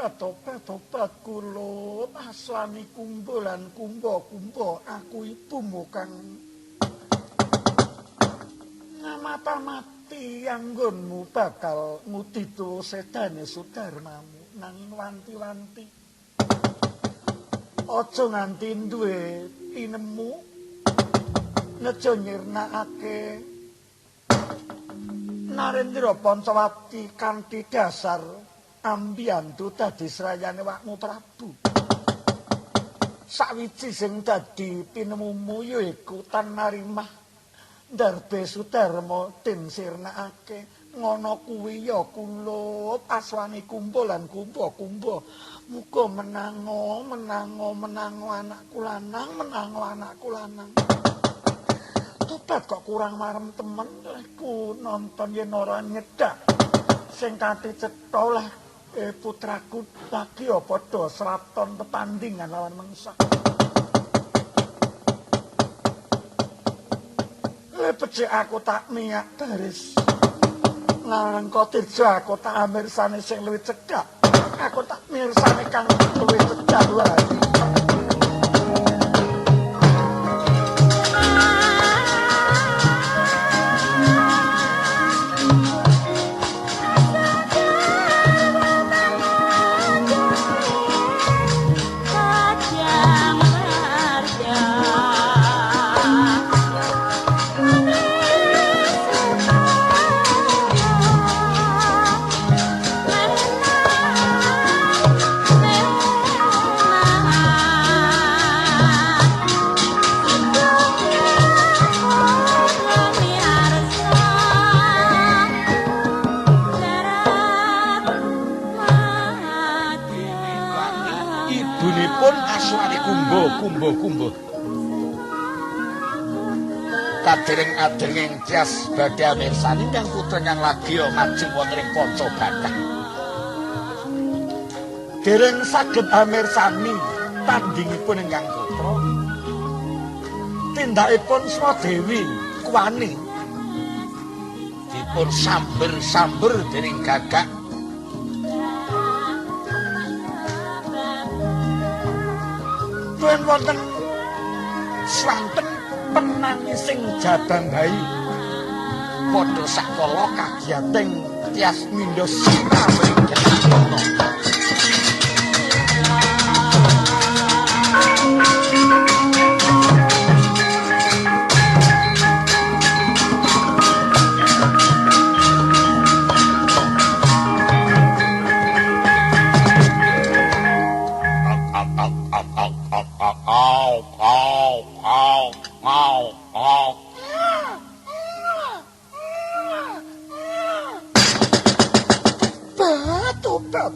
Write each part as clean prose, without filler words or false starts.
Tobat tobat tobat kula aswani kumba lan kumba-kumba aku ibumu kang ngamata-mati anggonmu bakal nguditu sedane Sudarmamu nanging wanti-wanti aja nganti duwe tinemu nejo nyirnakake Narendra Pancawati kanthi dasar ambiyantu dadi srayane wakmu Prabu. Sawiji sing dadi pinemumu yaiku tan narimah ndarbe Sudarma den sirnakake ngono kuwi ya kulup aswane kumba lan kumba-kumba. Muga menango menango menango anakku lanang menango anakku lanang. Tobat kok kurang marem temen ku nonton yen ora nyedak sing kanthi cetha lah putraku lagi ya padha sraton tetandingan lawan mengsa. Le becik aku tak miyak baris ngarengka tirja aku tak amirsane sing luwih cedhak. Aku tak mirsane kang luwih cedhak wae. Kumba-kumba kadereng-adereng tias badhe amirsani ingkang putra ingkang lagya maju wonten ing Panca Bathah. Dereng saged amirsani tandingipun ingkang putra. Tindakipun Swadewi kuwani dipun samber-samber dening gagak. Tuwin wonten swanten penangising jabang bayi padha sakala kagiyating tias mindha sirahe ketana.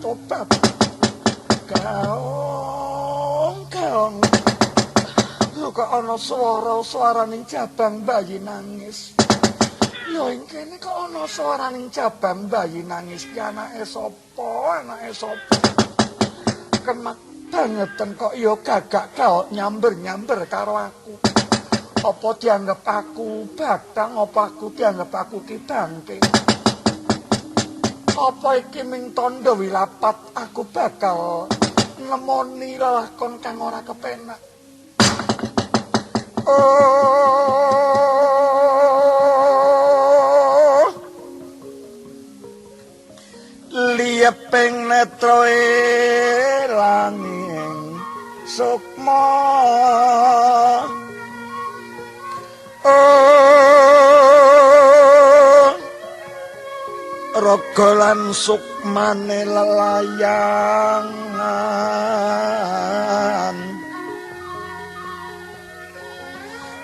Tobat gaong gaong lho kok ana swara-swaraning jabang bayi nangis. Lho ing kene kok ana swaraning jabang bayi nangis ki anake sapa anake sapa kemak bangeten kok ya gagak gaok nyamber-nyamber karo aku. Apa dianggep aku batang apa aku dianggep aku ki bangke. Apa iki ming tandha wilapat aku bakal nemoni lelakon kang ora kepenak. Oh. Liyeping netra langing sukma. Oh. Raga lan sukmane lelayangan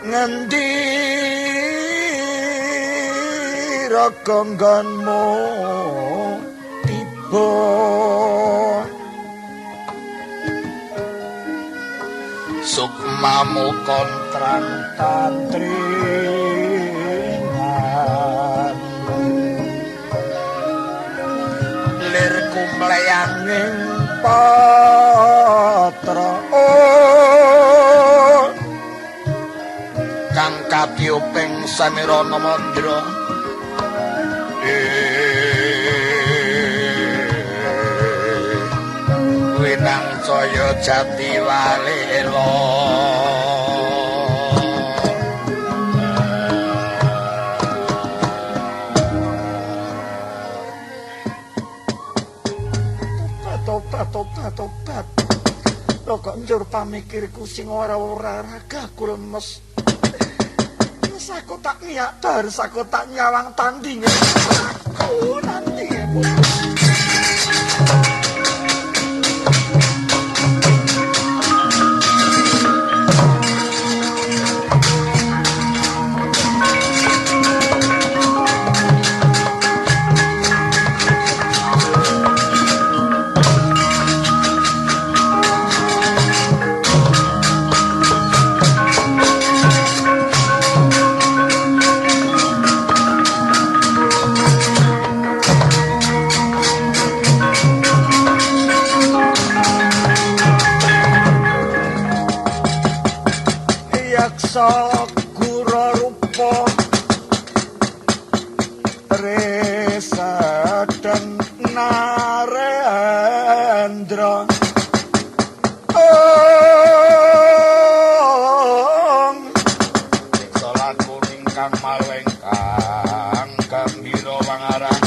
ngendi raga nggonmu tiba sukmamu kontrang tantringan lirku mleyanging patra oh kang katiyuping Samirana Mandra. Winangsaya jati walela. Tobat, tobat, tobat. Lho kok njur pamikirku sing ora-ora ragaku lemes. Wis aku tak niat bar, aku tak nyawang tandinge. Aku nanti ya. Gura rupa Resa dan Narendra Ong Salat kuning kang malweng kang gambira wangarang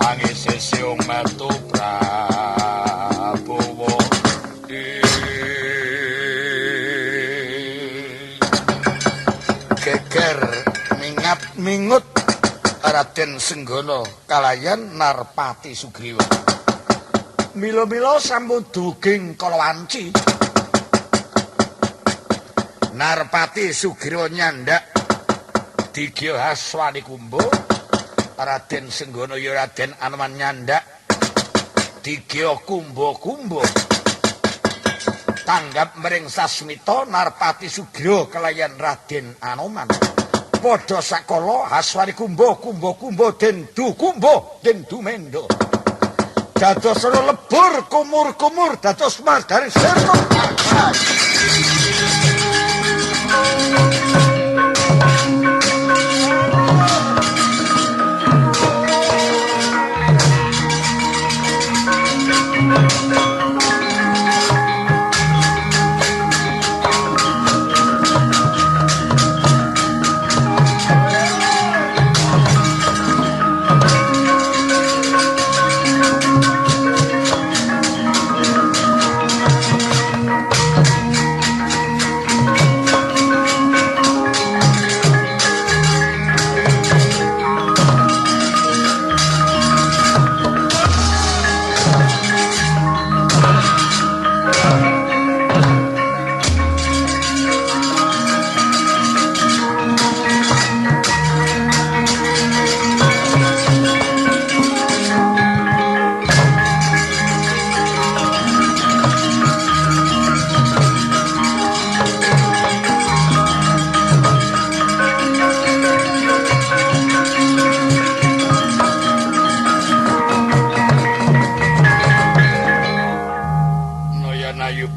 angise siung metu Prabowo. Geger mingat mingut Raden Senggana kalayan Narpati Sugriwa. Mila-mila sampun duging kalawanci. Narpati Sugriwa nyandak digya Haswani Kumba. Raden Senggana ya Raden Anoman nyandak digya Kumba-kumba. Tanggap mring sasmita Narpati Sugriwa kalayan Raden Anoman. Padha sakala Haswani Kumba kumba kumba den du kumba den dumendo. Dados ana lebur kumur-kumur dados margari sirna.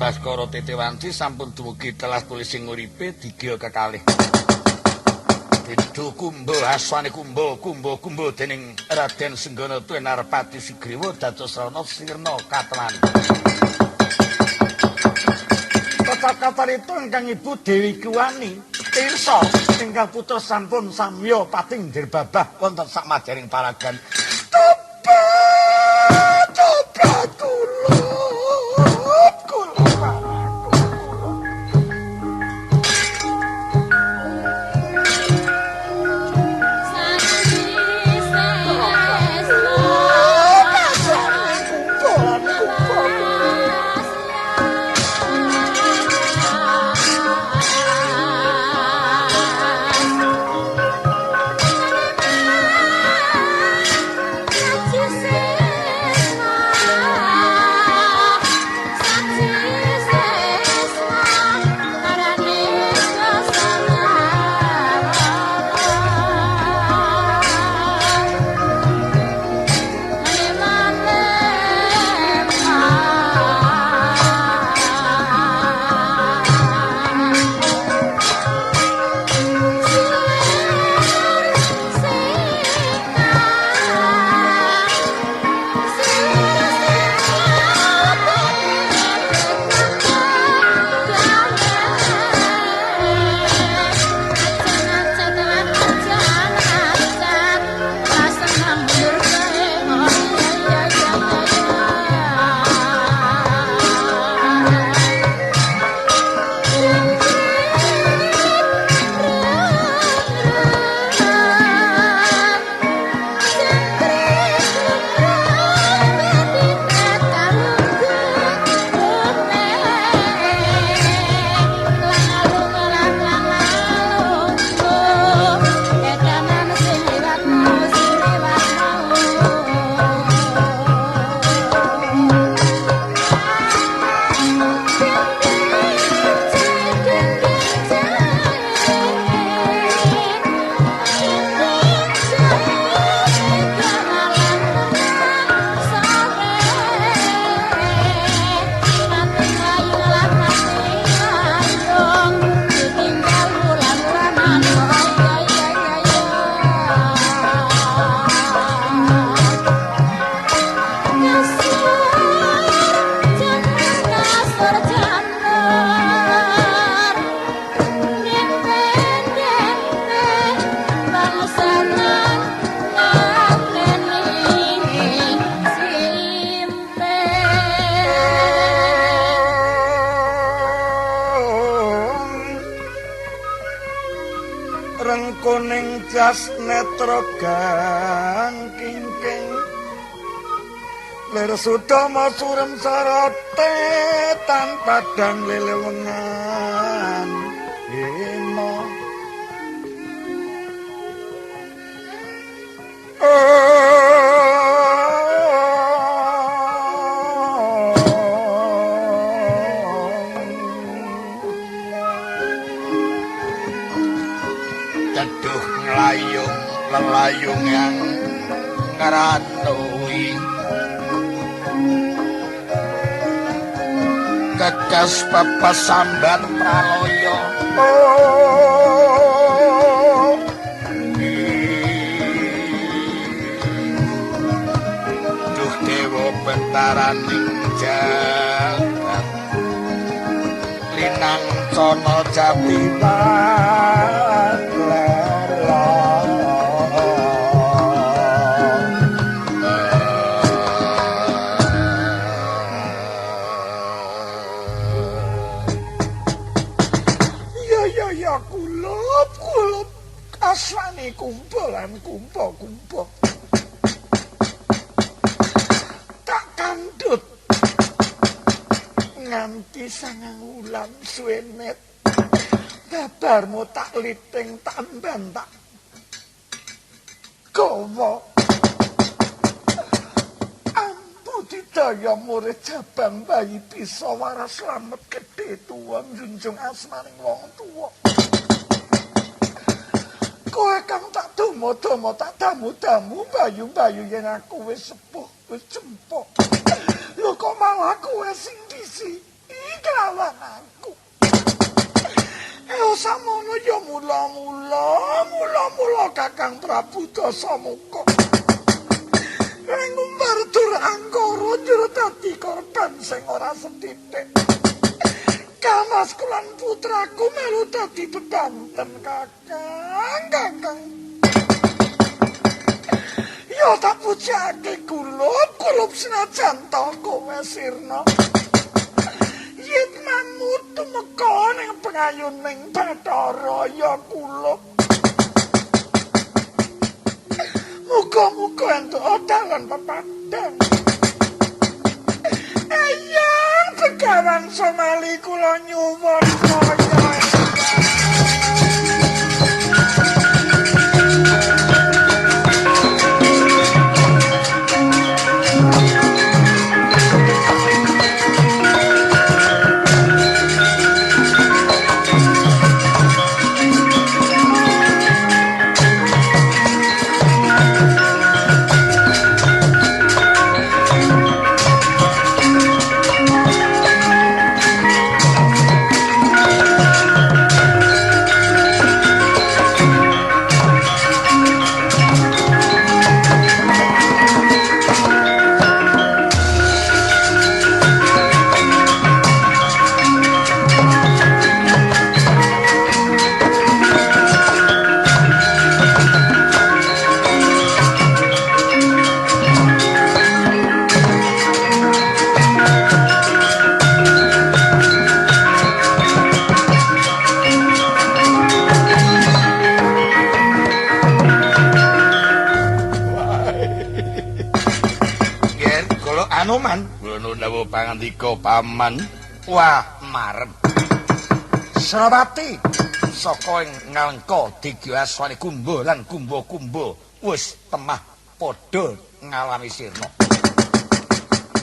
Baskara Titiwanci sampun dumugi telas tulising uripe digya kekalih. Didu kumba aswane kumba kumba kumba dening Raden Senggana tuwin Narpati Sugriwa dados rana sirna katelan. Kata-kataripun ingkang Ibu Dewi Kuwani tirsa ingkang putra sampun samya pating dirbabah wonten sakmajaring paragan. Tobat tobat kula. kuning jas netra gang kingking lir sudama surem sorote tan padang lelewengan hema. Teduh nglayung lelayung yang ngranui kekas pepesamban pralaya. Duh dewa bentaraning jagat linang cana jati. Aswane kumpulan kumpo-kumpo tak kandhut nganti sangang wulan suwenet babarmu tak liting tamban tak gawa ambu didaya murid jabang bayi bisa waras slamet gedhe tuwa njunjung asmaning wong tuwa. Kowe kang tak domo-domo tak damu-damu bayu-bayu yen aku wis sepuh wis jempok. Lho kok malah kowe sing disi kelawan aku. Samono ya mula-mula mula-mula Kakang Prabu Dasamuka ngumbar dur angkara njur dadi korban sing ora sethithik. Kamas kulan putraku melu dadi bebanten Kakang, Kakang. Ya tak pujake kulup, kulup senajan to kowe sirna. Yitmamu tumeka ning pengayuning Bathara ya kulup. Muga-muga entuk dalan pepadang. Eyang Begawan Somali kula nyuwun kaya. Anoman, kula nuwun dawuh pangandika paman. Wah, marem. Senapati saka ing Ngalengka digya aswane Kumba lan Kumba-kumba wis temah padha ngalami sirna.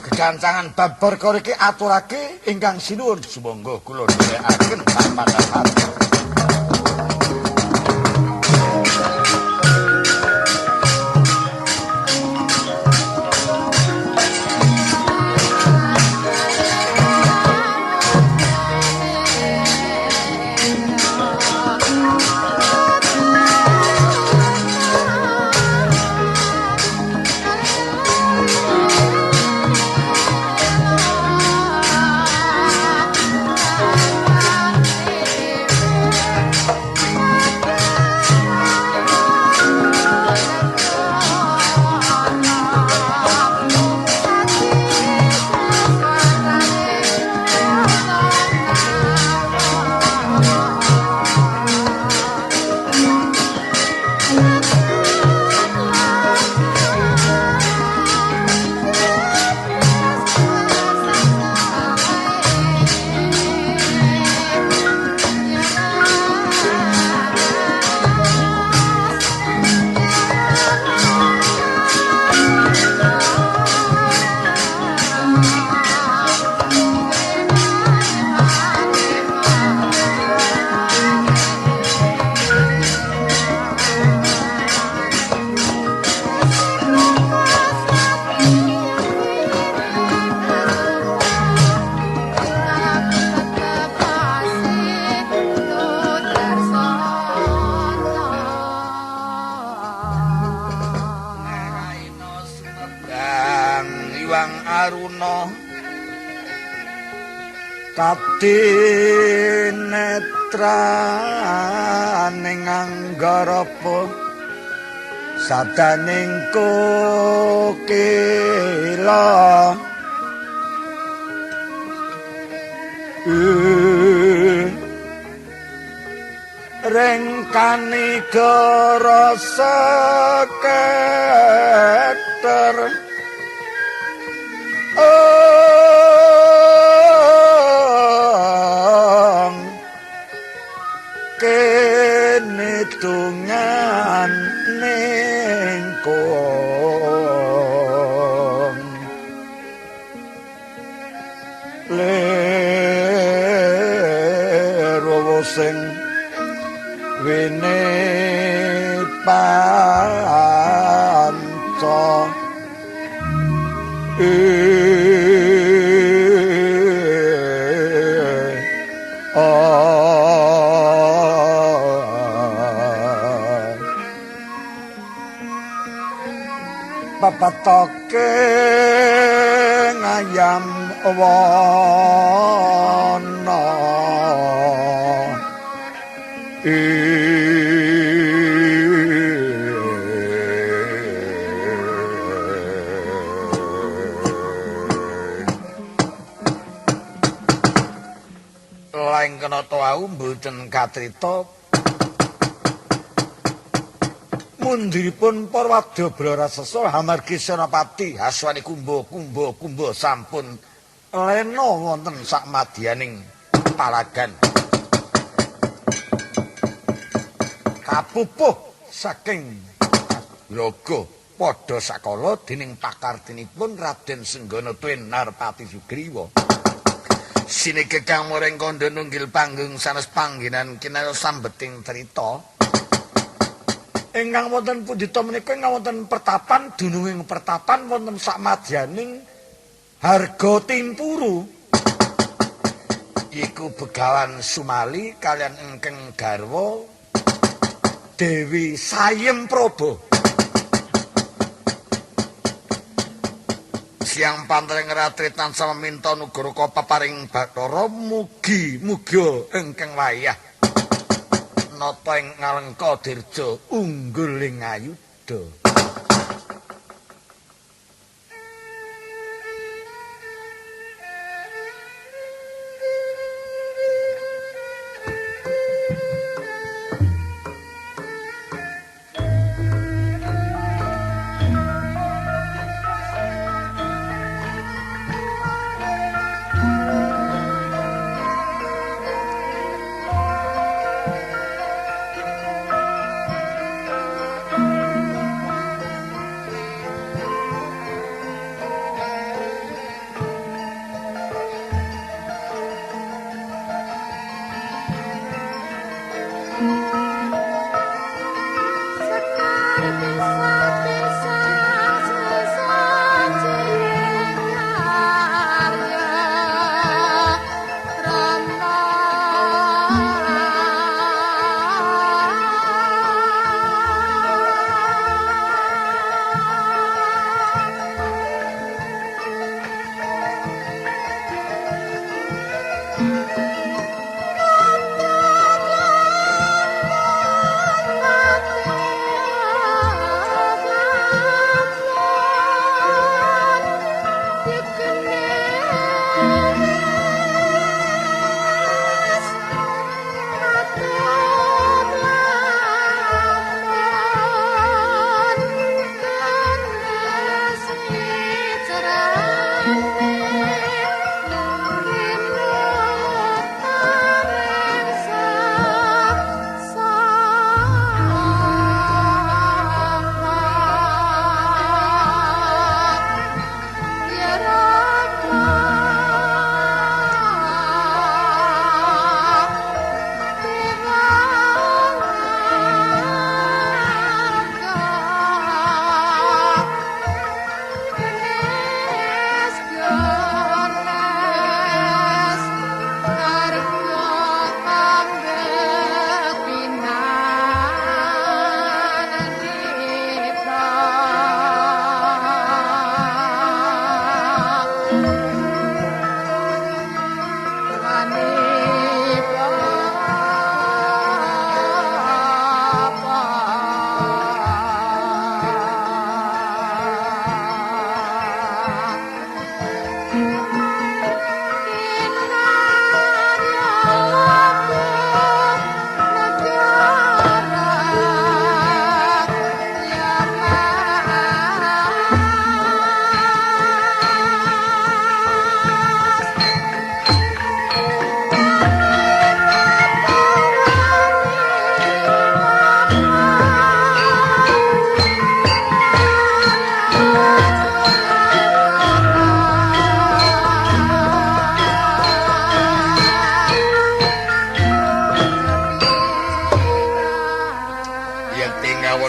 Gegancangan bab perkara iki aturake ingkang sinuwun sumangga kula dherekaken paman. Katinetraning anggarapa sadaning kokila rengkani gara seketer kene dungan ning kong lero sing wene panca papatoke ngayam wana Lain kena wau mboten katrita mundhiripun para wadya Blarasesa hamargi Senapati aswane Kumba Kumba Kumba sampun lena wonten sakmadyaning palagan kapupuh saking Logo padha sakala dening pakartinipun Raden Senggana Tuen Narpati Sugriwa. Sinike kang muring kandha nunggil panggung sanes panggenan kinaya sambeting crita. Ingkang wonten pundhita menika ingkang wonten pertapan dununging pertapan wonten sakmadyaning Harga Timpuru iku Begawan Sumali kalian ingkang garwa Dewi Sayem Praba. Siang pantreng ratri tansah minta nugroho paparing Bathara mugi muga ingkang wayah nata ing ngalengka dirja unggul ing ayuda.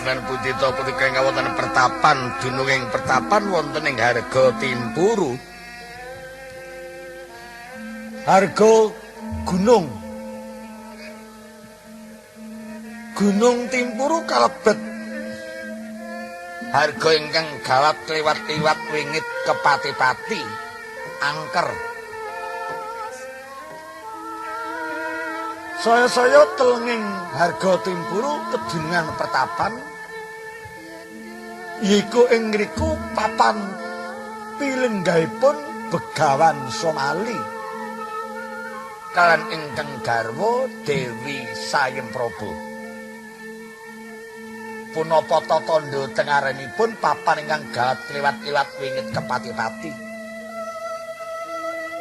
lan pundita punika ingkang wonten pertapan dununging pertapan wonten ing Harga Timpuru. Harga gunung. Gunung Timpuru kalebet harga ingkang gawat liwat-liwat wingit kepati-pati angker. Saya-saya telenging Harga Timpuru kedunungan pertapan yiku ing ngriku papan pilenggahipun Begawan Somali kalan ingkang garwa Dewi Sayempraba. Punapa tatandha tengaranipun papan ingkang gawat liwat-liwat wingit kepati-pati.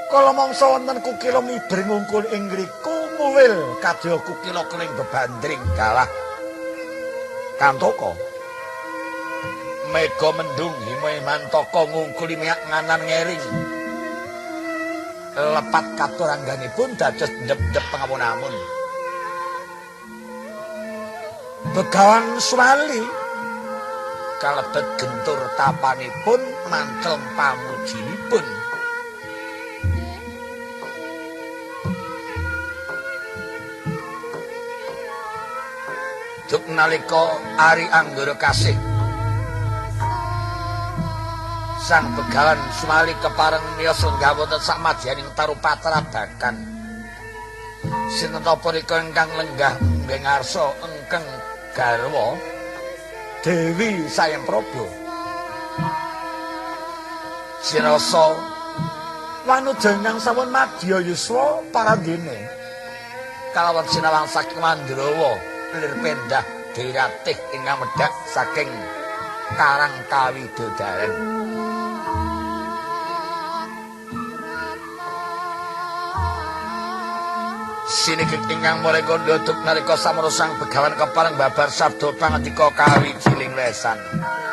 Kala mangsa wonten kukila miber ngungkul ing ngriku muwil kadya kukila keling bebandring galah kantaka. Mega mendung himantaka ngungkuli miyak nganan ngering. Lepat katurangganipun dados ndep-ndep pangawon-amun. Begawan Swali kalebet gentur tapanipun mantel pamujinipun. Duk nalika Ari Anggara Kasih Sang Begawan Sumali kepareng miyos lenggah wonten samadyaning Tarupatra bakan. Sinten ta punika ingkang lenggah nggih ngarsa engkeng garwa Dewi Sayempraba. Sinasa wanuja ingkang sampun madya yuswa parandene kalawan sinawang saking Mandrawa lir pendah Dewi Ratih ingkang medhak saking Karang Kawidodaren. Sinigek ingkang mulai kandha duk nalika samara sang begawan kepareng babar sabda pangandika kawijiling lesan. Sarjana.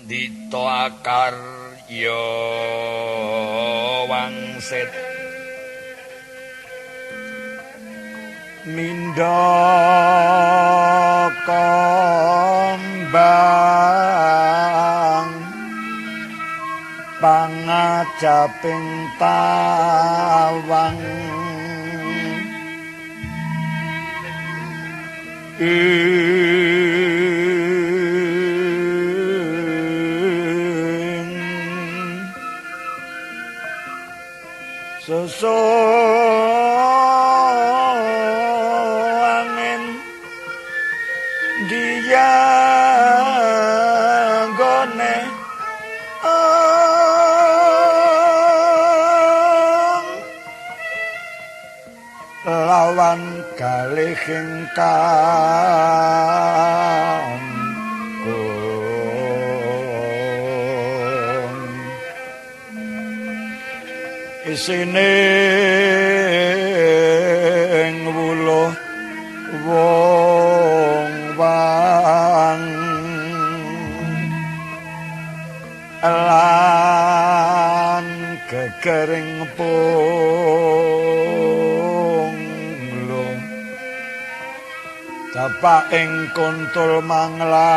Pandita akarya wangsit mindha kembang pangajaping tawang ing sesuk angin dianggone lawan galih ingkang isine wuluh wong wang lan gegering punglo tapak ing kuntul manglayang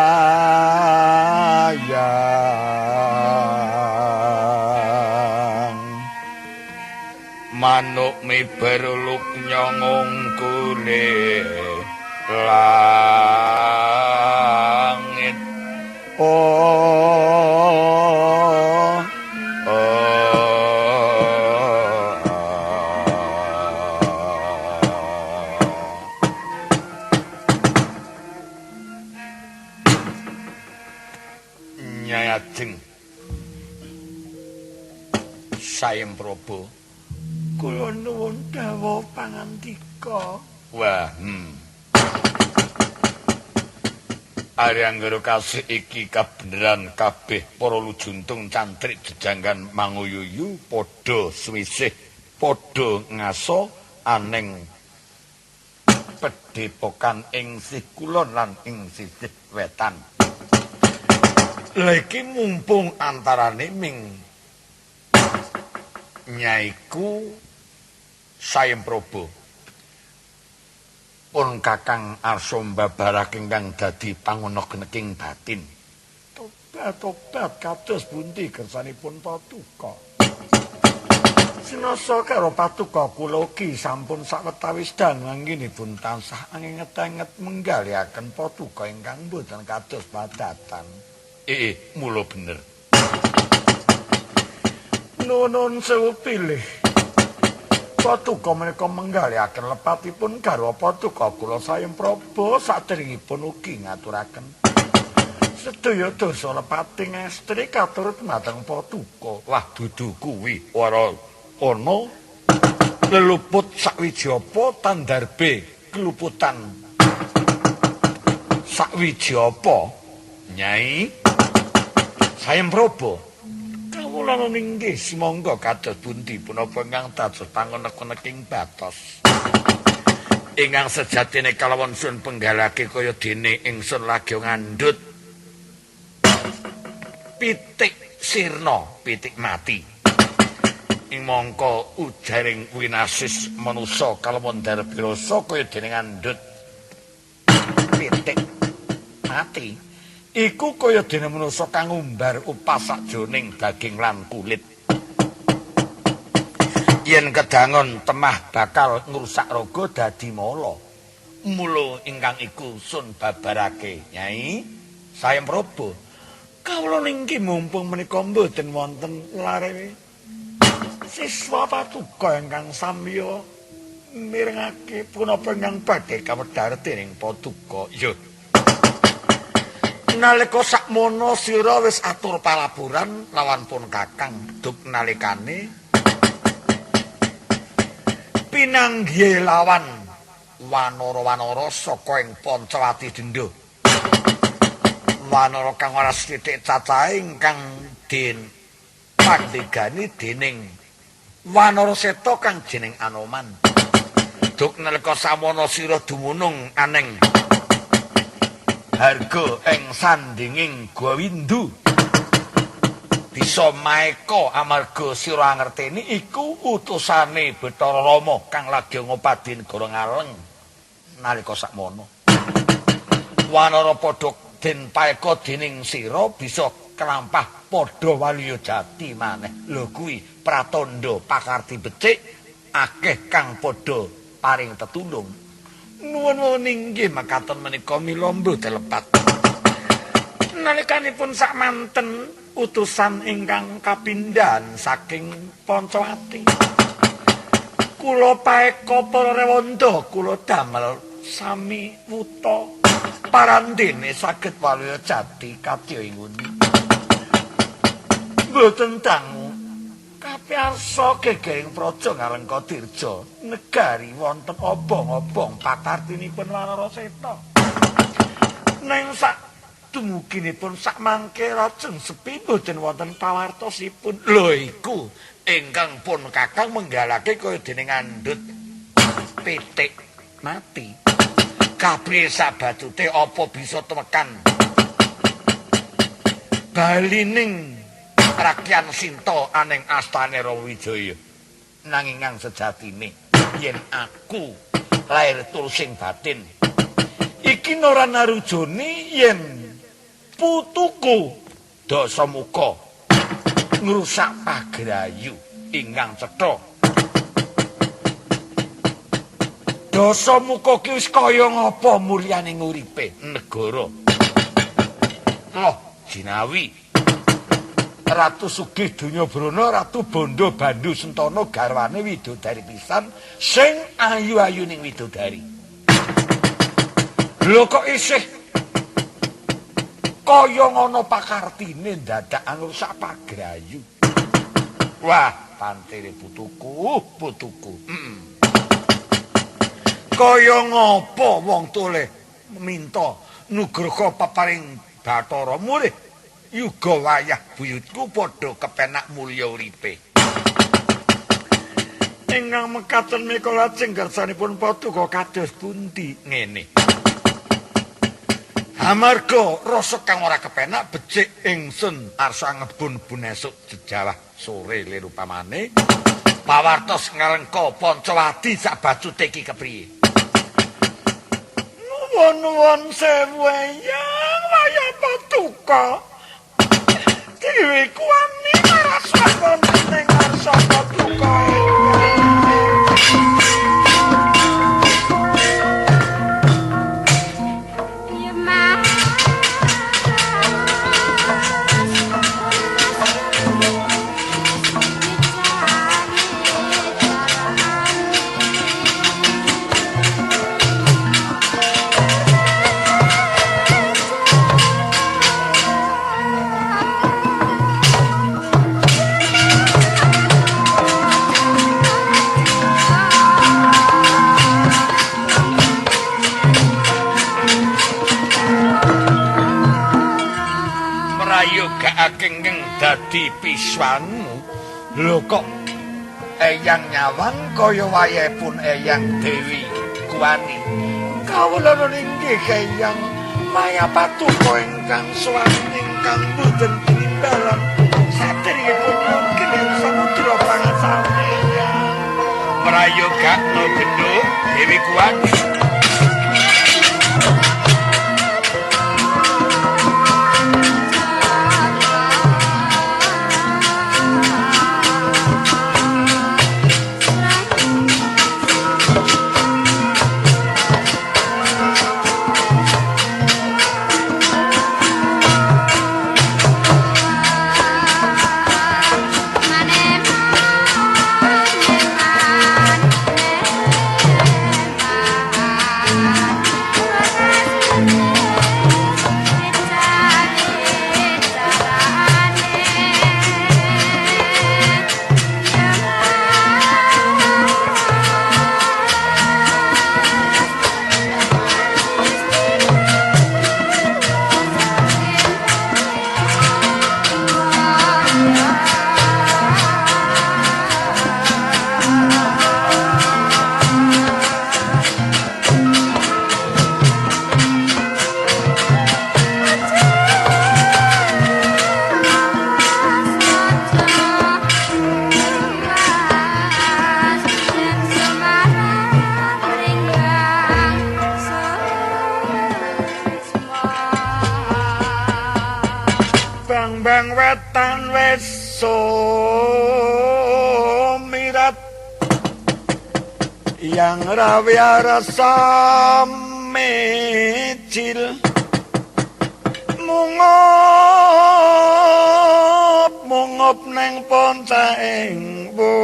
manuk miber luk nyongongkule langit. Oh, Nyai Ajeng Sayem Prabu, kula nuwun dawuh pangandika. Wah, Arya Anggara kasih iki kabeneran kabeh para lujuntung cantrik jejanggan manguyuyu padha suwisih padha ngaso aneng pedhepokan ing sisih kulon lan ing sisih wetan. Lha iki mumpung antarane ming nyaiku Sayem Prabu pun Kakang arsa mbabarake ingkang dadi pangono-geneking batin. Tobat-tobat kados pundi kersanipun patuka. Sinasa karo patuka kula ugi sampun sawetawis dangu anggenipun tansah anginget-anget menggalihaken patuka ingkang boten kados padatan. Mula bener. Nuwun sewu pilih. Patuka menika menggalihaken lepatipun garwa patuka kula Sayem Prabu saderengipun ugi ngaturaken sedaya dosa lepating estri katur dumateng patuka. Wah, dudu kuwi ora ana leluput sakwiji apa tandarbe keluputan sakwiji apa Nyai Sayem Prabu. Kawula inggih sumangga kados pundi punapa ingkang dados pangonek-oneking batos ingkang sejatine kalawon sun penggalake kaya dene ingsun lagi ngandhut pitik sirna pitik mati ing mangka ujaring winasis manusa kalawon darbirasa kaya dene ngandhut pitik mati iku kaya dene manusa kang ngumbar upas sakjroning daging lan kulit. Yen kedangon temah bakal ngrusak raga dadi mala. Mula ingkang iku sun babarake Nyai Sayem Prabu. Kawula ninggi mumpung menika mboten wonten lare siswa patuka ingkang samya mirengake punapa ingkang badhe kawedhar dening patuka. Ya. Nalika sakmono sira wis atur palapuran lawan pun Kakang duk nalikane pinanggihe lawan wanara-wanara saka ing Pancawati Denda. Wanara kang ora sithik cacahe ingkang den pandegani dening Wanara Seta kang jeneng Anoman. Duk nalika samono sira dumunung aneng harga ing sandinging Gawindu. Bisa maeka amarga sira ngerteni iku utusane Bathara Rama kang lagi ngopadi negara Ngaleng nalika sakmono. Wanara padha den paeka dening sira bisa kelampah padha waluya jati maneh. Lho kuwi pratandha pakarti becik akeh kang padha paring tetulung. Nuwun inggih makaten menika mila mboten lepat. Nalikanipun sakmanten utusan ingkang kapindhahan saking Pancawati. Kula paeka para rewanda kula damel sami wuta parandene saged waluya jati kadya ing nguni. Mboten dangu kapiyarsa gegering praja Ngalengka Dirja negari wonten obong-obong pakartinipun Wanara Seta. Neng sak dumuginipun sakmangke lajeng sepi mboten wonten pawartosipun. Lho iku ingkang pun kakang menggalake kaya dene ngandhut pitik mati. Kapriye sabacute apa bisa temekan balining rakyan Sinta aning astane Rawijaya. Nanging kang sejatine yen aku lair tulsing batin iki ora narujone yen putuku Dasamuka ngrusak pagrayu ingkang cetha. Dasamuka ki wis kaya ngapa mulyane nguripe negara. Loh jinawi Ratu Sugih Donya Brana, Ratu Bondo Bandu Sentana garwane widodari pisan sing ayu-ayuning widodari. Lho kok isih kaya ngono pakartine dadak ngrusak pagrayu. Wah, pantere putuku, putuku. Kaya ngapa wong toleh minta nugraha paparing Bathara mulih yuga wayah buyutku padha kepenak mulya uripe. Ingkang mekaten menika lajeng kersanipun paduka kados pundi ngene. Amarga rasa kang ora kepenak becik ingsun arsa ngebun-bun esuk jejawah sore lir upamane pawartos Ngalengka Pancawati sak bacute iki kepriye. Nuwun sewu eyang wayah paduka. Dewi kuwani maraswan wonten ing ngarsa paduka. Akengeng dadi piswanmu. Lho kok eyang nyawang kaya wayahipun eyang Dewi Kuwani. Kawula inggih eyang maya patuko ingkang sowan ingkang boten tinimbalan saderengipun nyuwun ing samudra pangasane eyang. Prayogakno genduk Dewi Kuwani. Jombang wetan wis sumirat yang rawe rasa mecil mungop mungop neng poncaing bukir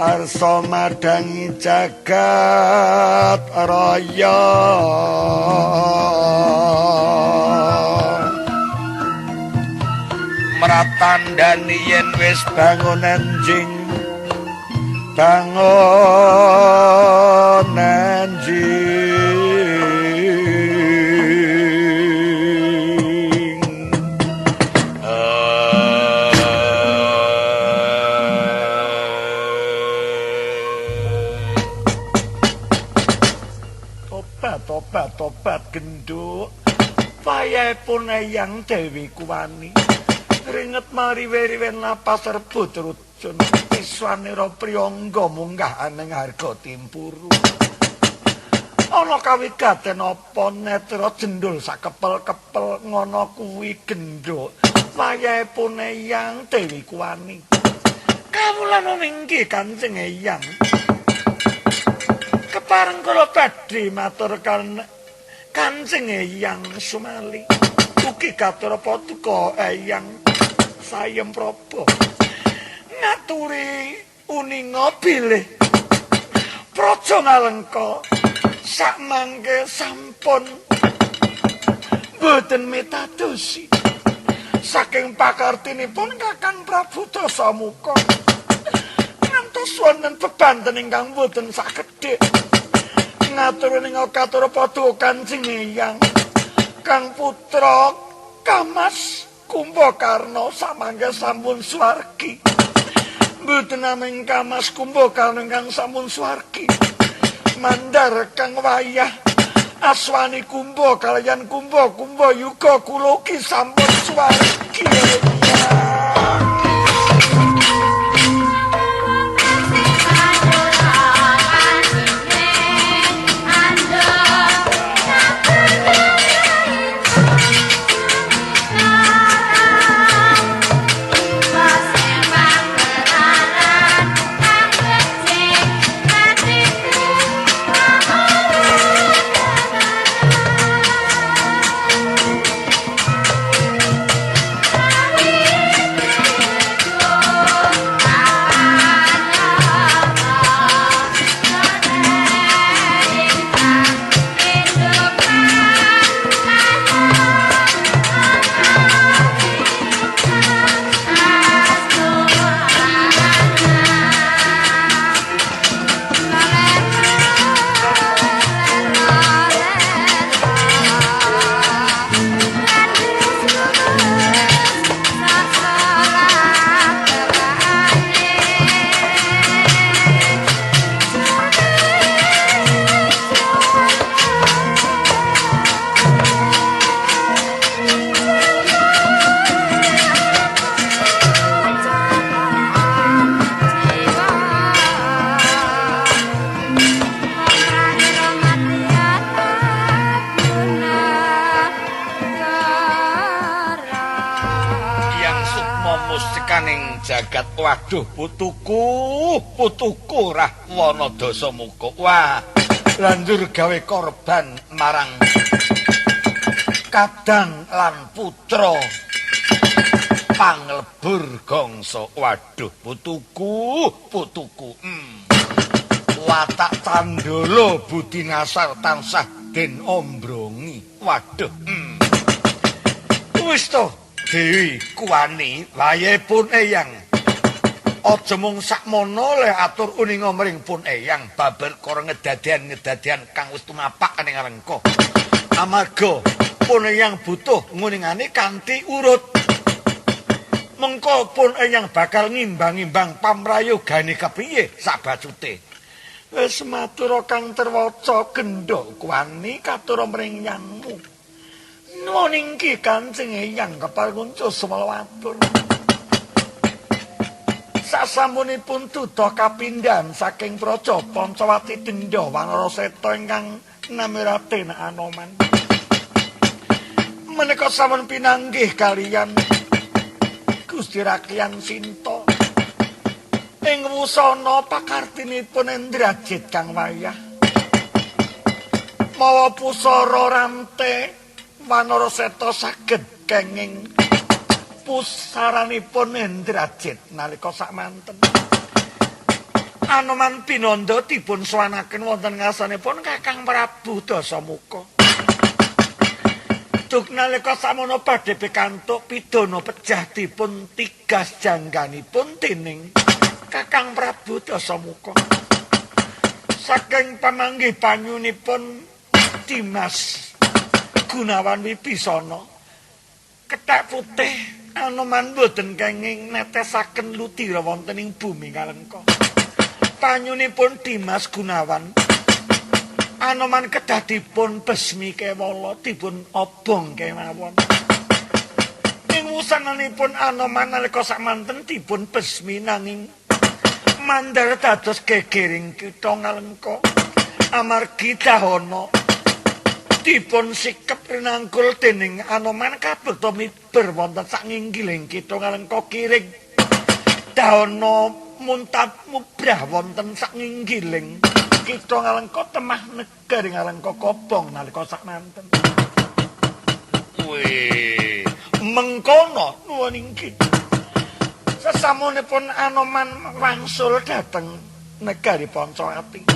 arsa madangi jagat raya meratandani yen wis bangun enjing bangun enjing. Tobat tobat genduk wayahipun Eyang Dewi Kuwani ringet mariwe-riwe napas rebut rujun iswanira priyangga munggah aneng harga timpuru ana kawigaten apa netra jendul sakepel-kepel ngono kuwi genduk wayahipun Eyang Dewi Kuwani kawula ninggi Kanjeng Eyang kepareng kula badhe matur Kanjeng Eyang Sumali ugi katur paduka Eyang Sayem Praba ngaturi uninga bilih Praja Ngalengka sakmangke sampun boten mitadosi saking pakartinipun Kakang Prabu Dasamuka ngantos wonten bebanten ingkang boten sakedhik ngatur ning katur padha Kanjeng Eyang Kang putra Kamas Kumbakarna samangke sampun swargi mboten namung Kamas Kumbakarna ingkang sampun swargi mandar kang wayah aswani Kumba kaliyan Kumba Kumba yuga kula ugi sampun swargi. Jagat waduh putuku putuku Rahwana Dasamuka wah lanjur gawe korban marang kadang lan putra panglebur gangsa waduh putuku putuku watak candala budi ngasar tansah den ombrongi waduh wis to Dewi Kuwani wayahipun Eyang aja mung sakmono leh atur uninga mring pun Eyang babar karo ngedadian-ngedadian kang wis tumapak ning Alengka amarga pun Eyang butuh nguningane kanthi urut mengko pun Eyang bakal ngimbang-imbang pamrayogane kepiye sabacute wis matur kang terwaca gendhok Kuwani katur mring yangmu nuwun inggih Kanjeng Eyang kepareng sumalawatur. Sasampunipun duda kapindhan saking Praja Pancawati Dendha Wanara Seta ingkang nami Raden Anoman. Menika sampun pinanggih kaliyan Gusti Rakryan Sinta. Ing wusana pakartinipun Indrajit kang wayah. Mawa pusara rante Wanara Seta saged kenging pusaranipun Indrajit nalika sakmanten. Anoman Pinanda dipun sowanaken wonten ngarsanipun Kakang Prabu Dasamuka. Duk nalika samono badhe pikantuk pidana pejah dipun tigas jangganipun dening Kakang Prabu Dasamuka. Saking pamanggih banyunipun Dimas Gunawan Wibisana, kethek putih Anoman boten kenging netesaken ludira wonten ing bumi Ngalengka. Panyunipun Dimas Gunawan, Anoman kedah dipun besmi kewala, dipun obong kemawon. Ing wusananipun Anoman nalika sakmanten dipun besmi nanging mandar dados gegering kitha Ngalengka amargi dahana dipun sikep rinangkul dening Anoman kabekta miber wonten sak nginggiling kitha Ngalengka kiring. Dahana muntab mubrah wonten sak nginggiling kitha Ngalengka temah negari Ngalengka kobong nalika sakmanten. Wih, mengkono nuwun inggih. Sesamunipun Anoman wangsul dhateng negari Pancawati,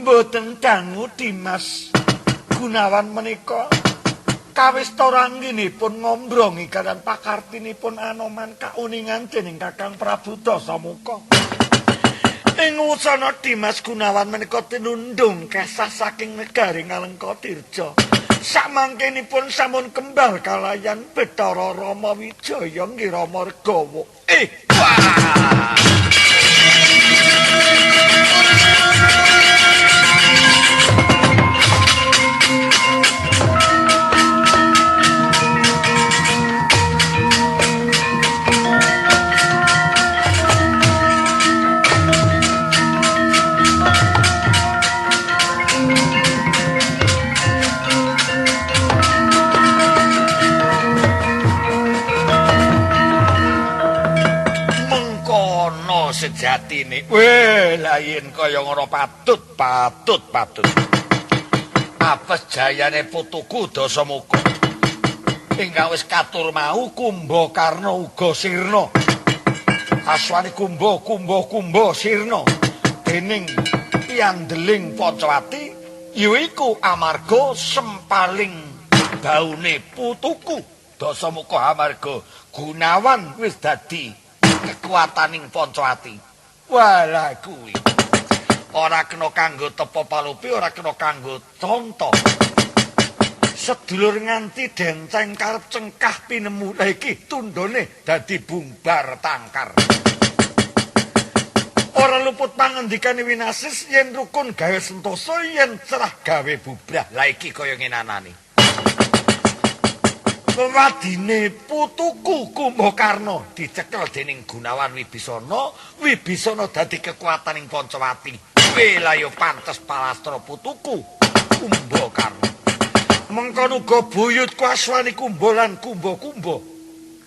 mboten dangu Dimas Gunawan menika kawista rangginipun ngombrongi kaliyan pakartinipun Anoman kauningan dening Kakang Prabu Dasamuka. Ing wusana Dimas Gunawan menika tinundhung kesah saking negari Ngalengka Tirja. Sakmangkenipun sampun kembal kalayan Bathara Rama Wijaya nggih Rama Regawa. Wah. Sejatine. Weh, lah yen kaya ngono patut, patut, patut. Apes jayane putuku Dasamuka. Ingkang wis katur mau Kumbakarna uga sirna. Aswane Kumba, Kumba, Kumba sirna. Dening piandeling Pancawati yaiku amarga sempaling baune putuku Dasamuka amarga Gunawan wis dadi kekuataning Pancawati. Walah kuwi. Ora kena kanggo tepa palupi, ora kena kanggo conto. Sedulur nganti denceng karep cengkah pinemu. Lah iki tundone dadi bungbar tangkar. Ora luput pangendikane Winasis yen rukun gawe sentosa, yen cerah gawe bubrah. Lah iki kaya ngenanane. Wewadine putuku Kumbakarna dicekel dening Gunawan Wibisana, Wibisana dadi kekuataning Pancawati. Weh lah ya pantes palastra putuku Kumbakarna. Mengkono uga buyutku aswane Kumba lan Kumba-kumba.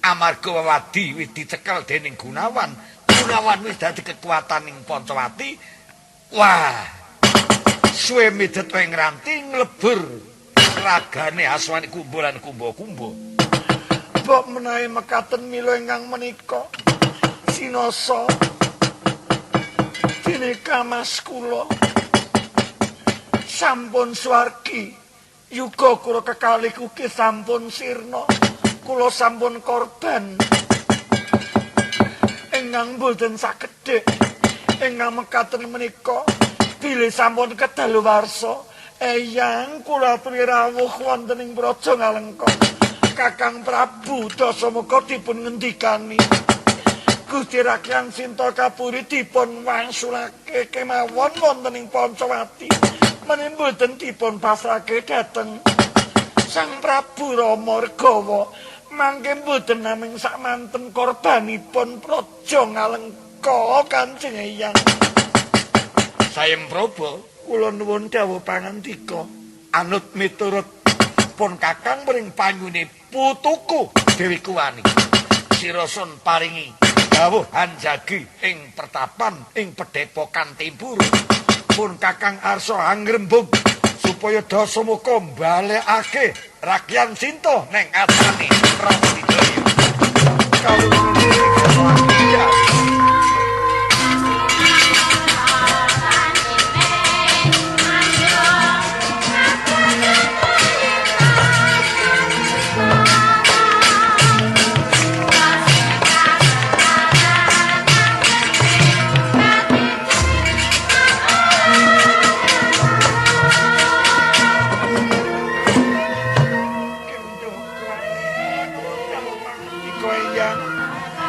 Amarga wewadi wis dicekel dening Gunawan, Gunawan wis dadi kekuataning Pancawati. Wah, suwe midet ing ranti nglebur ragane aswane Kumba lan Kumba-kumba. Mbok menawi mekaten mila ingkang menika sinasa dene kamas kula sampun swargi yuga kula kekalih ugi sampun sirna, kula sampun korban ingkang boten sakedhik. Ingkang mekaten menika bilih sampun kedaluwarsa eyang kula aturi rawuh wonten ing Praja Ngalengka. Kakang Prabu Dasamuka dipun ngendikani Gusti Rakryan Sinta Kapuri dipun wangsulake kemawon wonten ing Pancawati, menawi mboten dipun pasrahke dhateng Sang Prabu Rama Regawa. Mangke mboten naming sakmanten korbanipun Praja Ngalengka Kanjeng Eyang. Sayem Prabu, kula nuwun dawuh pangandika anut miturut Pun kakang mring panyune putuku Dewi Kuwani. Sira sun paringi dawuh hanjagi ing pertapan ing pedhepokan Timpuru. Pun kakang arsa angrembug supaya Dasamuka mbalekake rakyan Sinta neng atane Prabu Wijaya. Kawula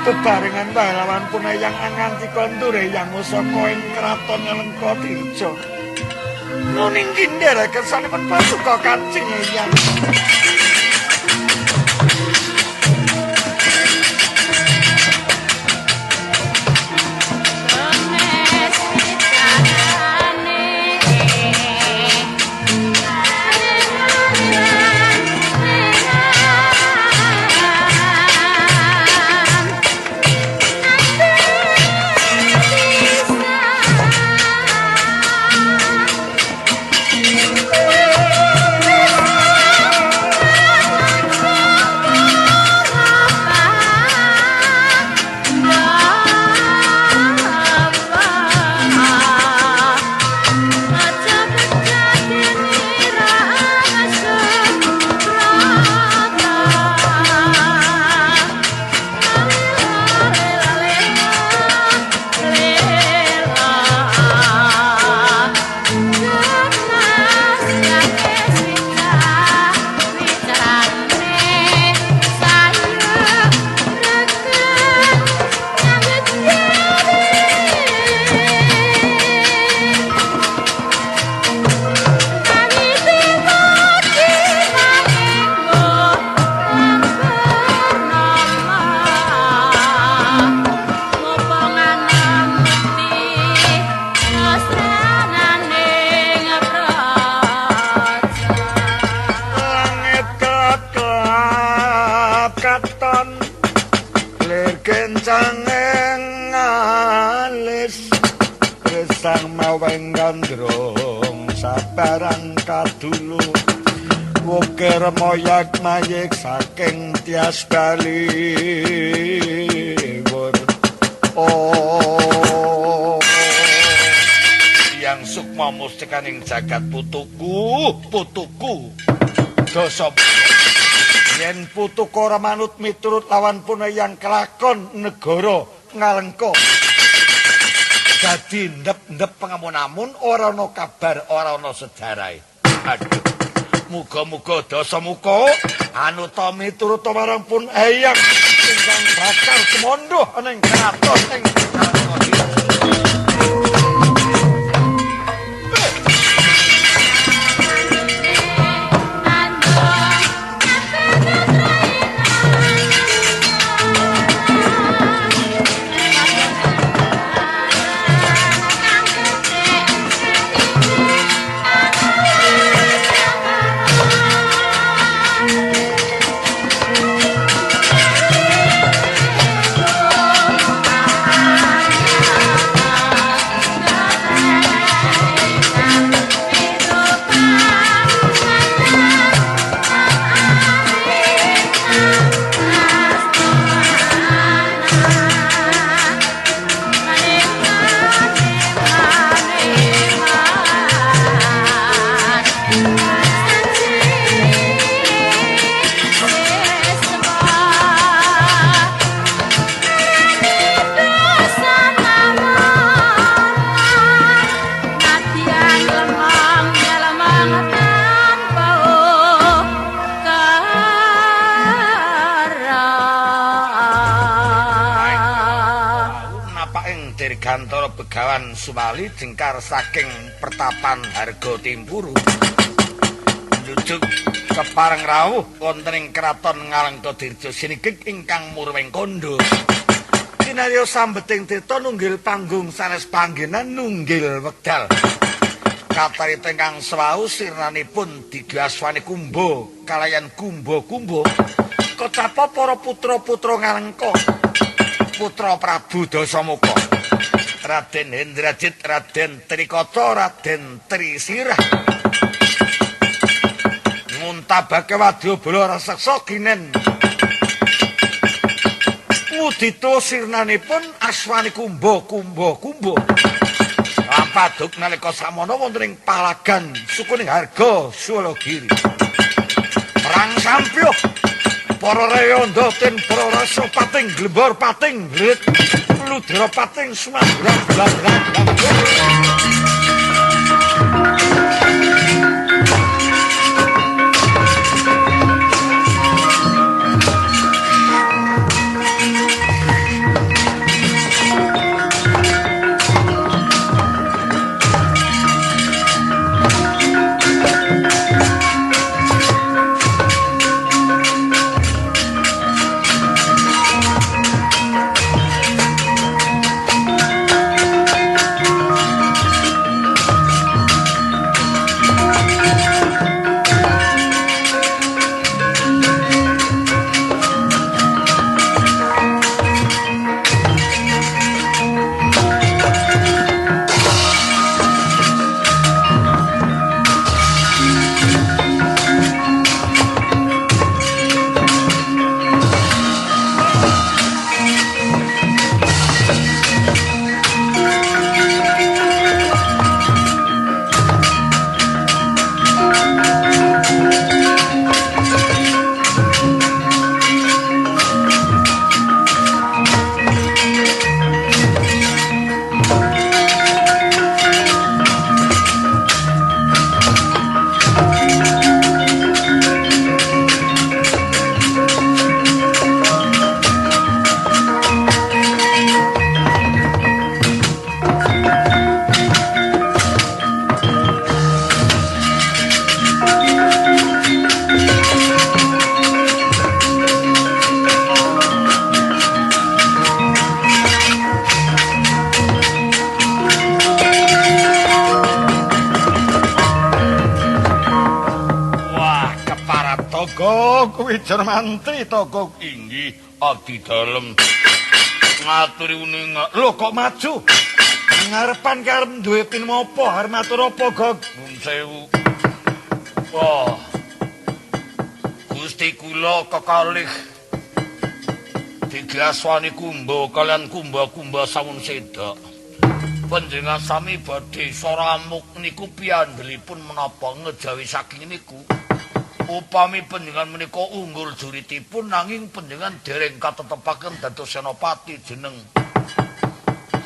bebarengan pahlawan pun eyang anganti kondur eyang usaka ing kraton Ngalengka Dirja. Nuning kinder kersanipun pasuka kancing eyang. Moyak mayik saking tias baliwur. Oh, yang sukma mustikaning jagat putuku, putuku. Dosa yen putuku ora manut miturut lawan pun yang kelakon negara Ngalengka. Dadi ndep-ndep pengamun-amun ora ana kabar, ora ana sejarahe. Aduh. Muga-muga Dasamuka anuta miturut marang pun eyang ingkang bakal tumandha ning kraton ing Nalengka. Dirgantara Begawan Sumali jengkar saking pertapan Harga Timpuru njujuk kepareng rawuh wonten ing kraton Ngalengka Dirja sinigik ingkang murweng kandha. Kinarya sambeting tirta nunggil panggung sanes panggenan nunggil wekdal. Katarita ingkang sewau sirnanipun digaswane Kumba kalayan Kumba-kumba kecapa para putra-putra Ngalengka, putra Prabu Dasamuka, Raden Hendrajit, Raden Trikaca, Raden Trisirah nguntabake wadyabala raseksa ginen ngudita sirnanipun aswane Kumba Kumba Kumba. Lampaduk nalika samono wonten ing palagan sukuning harga Sulogiri. Perang sampyuh para reyanda ten para rasa pating glembor pating glit ludra pating sumandra blang-blang. Mantri toko inggih abdi dalem ngaturi uninga. Lho kok maju ngarepan karep duwe tinemu apa arep matur apa Gog? Nun sewu. Wah, Gusti kula kekalih digaswani Kumba kalian Kumba-kumba sampun sedak. Panjenengan sami badhe soramuk niku piyandelipun menapa ngejawi saking niku. Upami panjenengan menika unggul juritipun nanging panjenengan dereng katetepaken dados senopati jeneng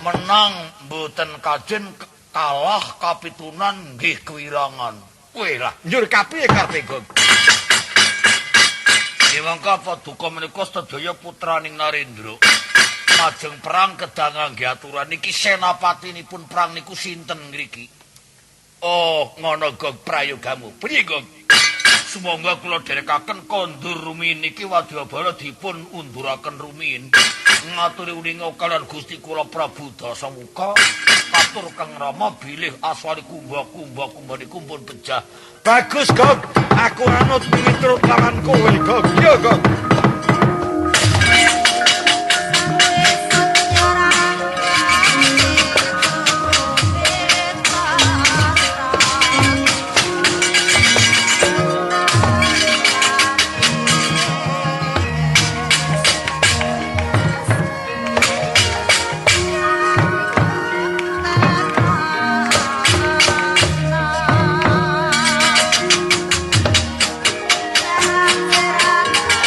menang mboten kajen kalah kapitunan nggih kewirangan. Kowe lah njur kapiye karepe Gog? Diwangka paduka menika sedaya putraning Narendra majeng perang kedah ngangge aturan niki senapatinipun perang niku sinten ngriki? Oh ngono Gog prayogamu. Piye Gog? Sumangga kula dherekaken kondur rumiyin niki wadyabala dipun unduraken rumiyin. Ngaturi uninga kalian Gusti kula Prabu Dasamuka katur Kang Rama bilih aswani Kumba Kumba Kumba niku pun pejah. Bagus Gog, aku anut miturut lawan kowe Gog. Yo Gog.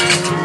Thank you.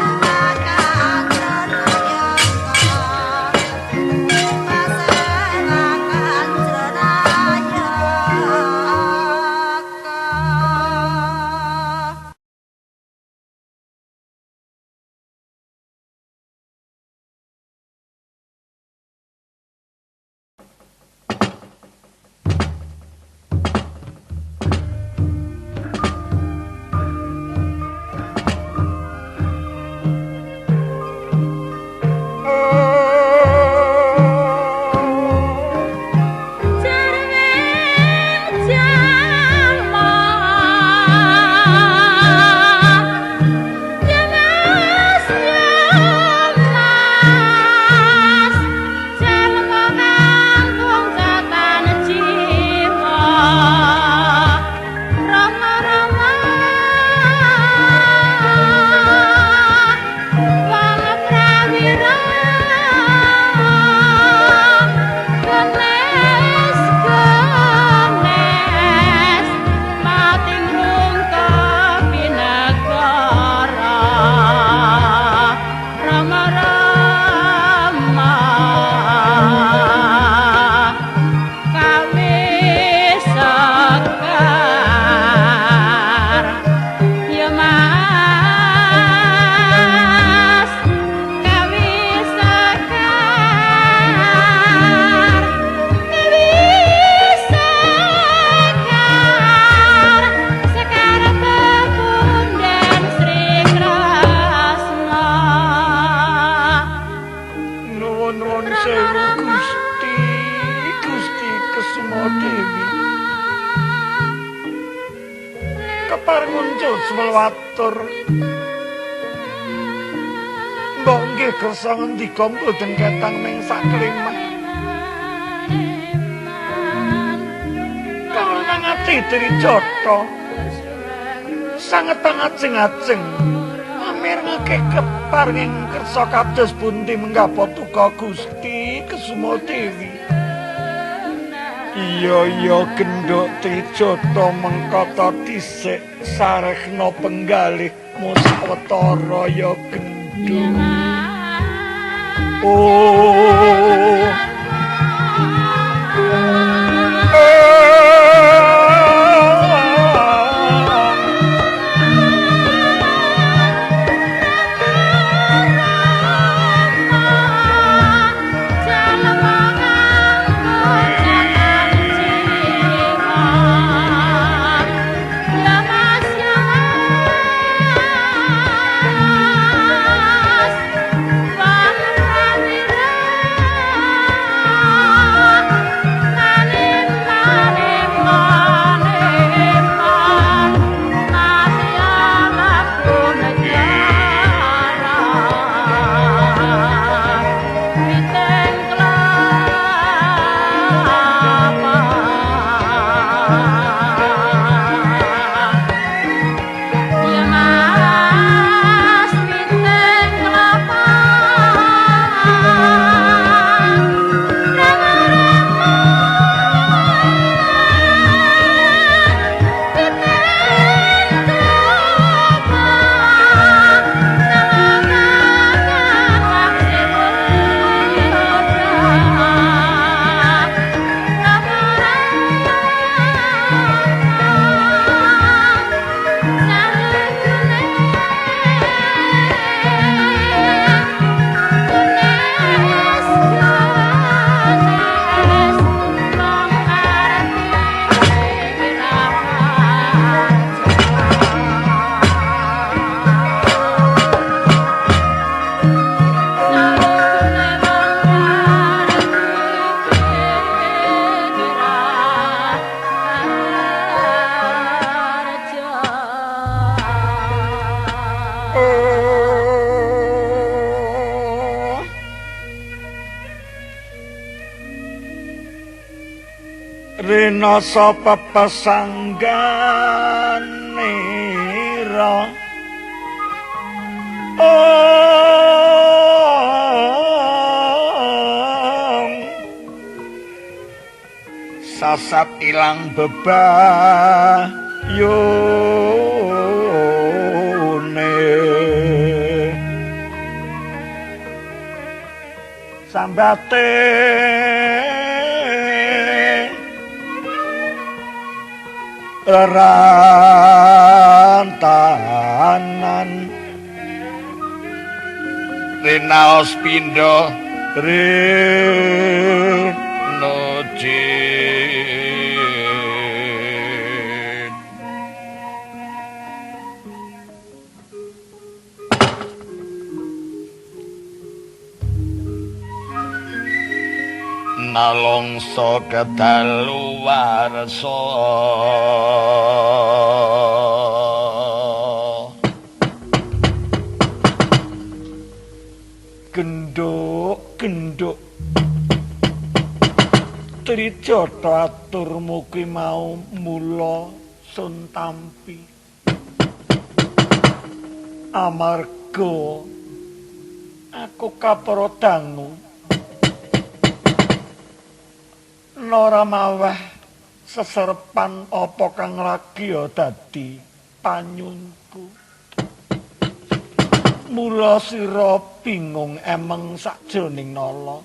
Kesuma Dewi. Kepareng muncul smelwatur. Mbok nggih kersa ngendika mboten ketang ming saklimah. Kawula nang ati Trijata sanget pangajeng-ajeng amirngake kepareng kersa kados pundi menggah patuko Gusti Kesuma Dewi. Iya iya gendhuk Trijata mengkata dhisik sarehna penggalih sawetara ya gendhuk. Oh. Rinasa pepesangganira ong sasat ilang bebayune sambate rantanan rinaos pindha rinojit. Nalongso kedaluwarsa gendhuk gendhuk Trijata aturmu kuwi mau mula sun tampi amarga aku kapara dangu nora maweh seserpan apa kang lagi ya dadi panyunku. Mula sira bingung emeng sakjroning nala.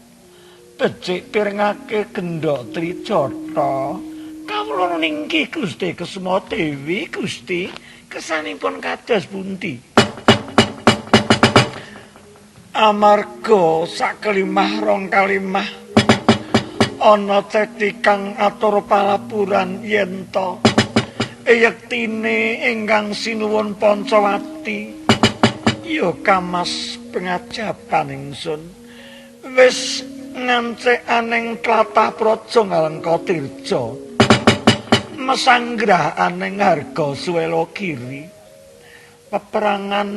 Becik pirengake gendhok Trijata. Kawula ninggi Gusti Kesuma Dewi Gusti kesanipun kados pundi? Amarga sakelimah rong kalimah ana ceti kang atur palapuran yen ta yektine ingkang sinuwun Pancawati ya kamas pengajapan ingsun wis Ngancik aneng tlatah praja Ngalengka Tirja. Mesanggrah aneng harga Suwela Giri. Peperangan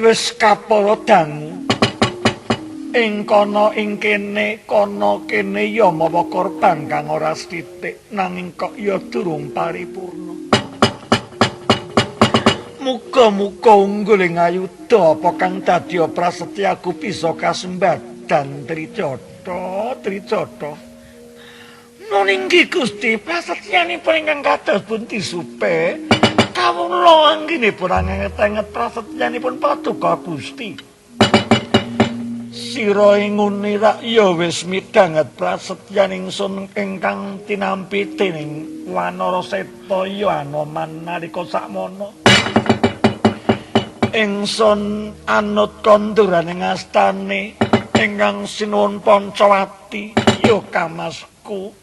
wis kapara dangu. Ing kono ing kene kono kene ya mawa korban kang ora sithik nanging kok ya durung paripurna. Muga-muga unggul ing ayuda apa kang dadi prasetyaku bisa kasembadan Trijata, Trijata. Nun inggih Gusti, prasetyanipun ingkang kados pundi supe? Kawula anggenipun anget-anget prasetyanipun paduka Gusti. Sira nguni rak ya wis midhanget prasetyan ingsun ingkang tinampi dening Wanara Seta ya Anoman nalika sakmono. Ingsun anut kandurane ngastane ingkang sinuwun Pancawati ya kamasku.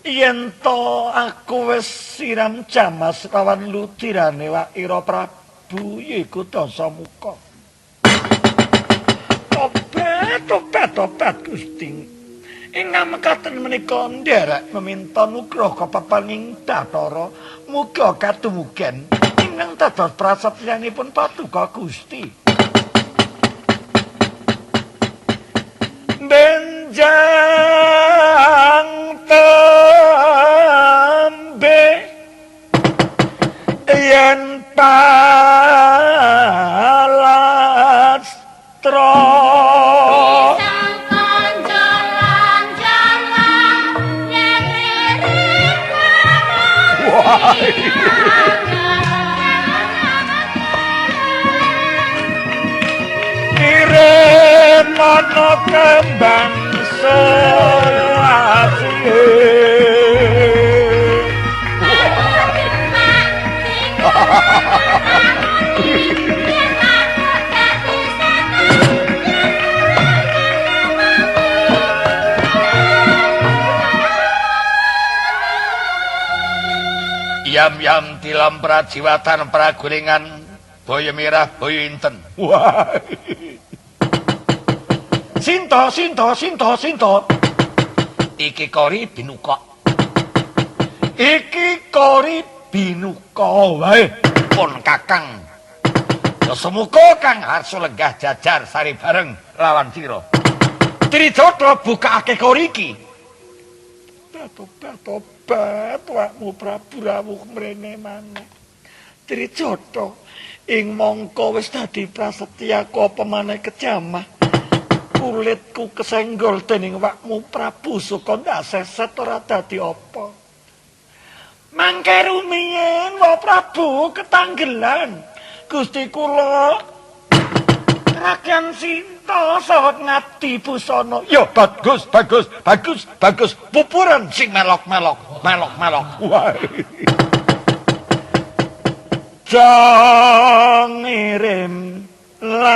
Yen to aku wis siram jamas lawan ludirane Waira Prabu yaiku Dasamuka. Tobat, tobat, tobat Gusti. Ingkang mekaten menika nderek meminta nugraha kapapaning Bathara muga katumugen ingkang dados prasetyanipun paduka Gusti. Benjang tembe yen palastra Ana kembang selasihe. Yam-yam tilam prajiwatan pragulingan boyo mirah boyo inten. Wah. Sinto, Sinto, Sinto, Sinto. Iki kori binuka. Iki kori binuka wae. Pun kakang. Dasamuka kang harsa lenggah jajar sari bareng lawan sira. Trijata bukake kori iki. Tobat, tobat, wakmu Prabu rawuh mrene maneh. Trijata ing mangka wis dadi prasetyaku apa maneh kejamah. Kulitku kesenggol dening wakmu Prabu Suka ndak seset ora dadi apa. Mangke rumiyin wa Prabu ketanggelan. Gusti kula Rakyan Sinta saha ngadi busana. Ya bagus, bagus, bagus, bagus. Pupuran sing melok-melok, melok-melok. Wah. Jang ngirim layoning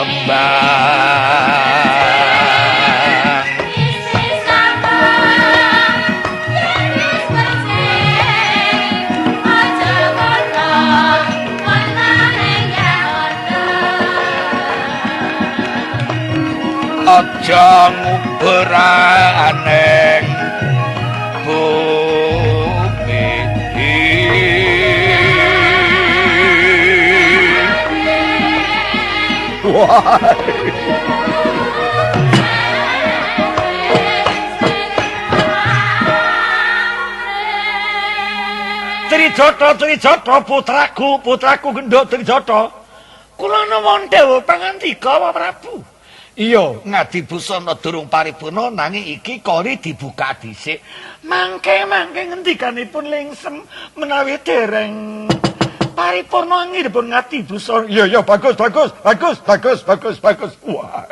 kembang. Aja nguburaning bumi. Wah. Trijata, Trijata, putraku, putraku genduk Trijata. Kula nuwun dawuh pangandika Wa Prabu. Iya, ngadi busana durung paripurna nanging iki kori dibuka dhisik. Mangke-mangke ngendikanipun lingsem menawi dereng paripurna anggenipun ngadi busana. Iya, iya, bagus, bagus, bagus, bagus, bagus, bagus. Wah.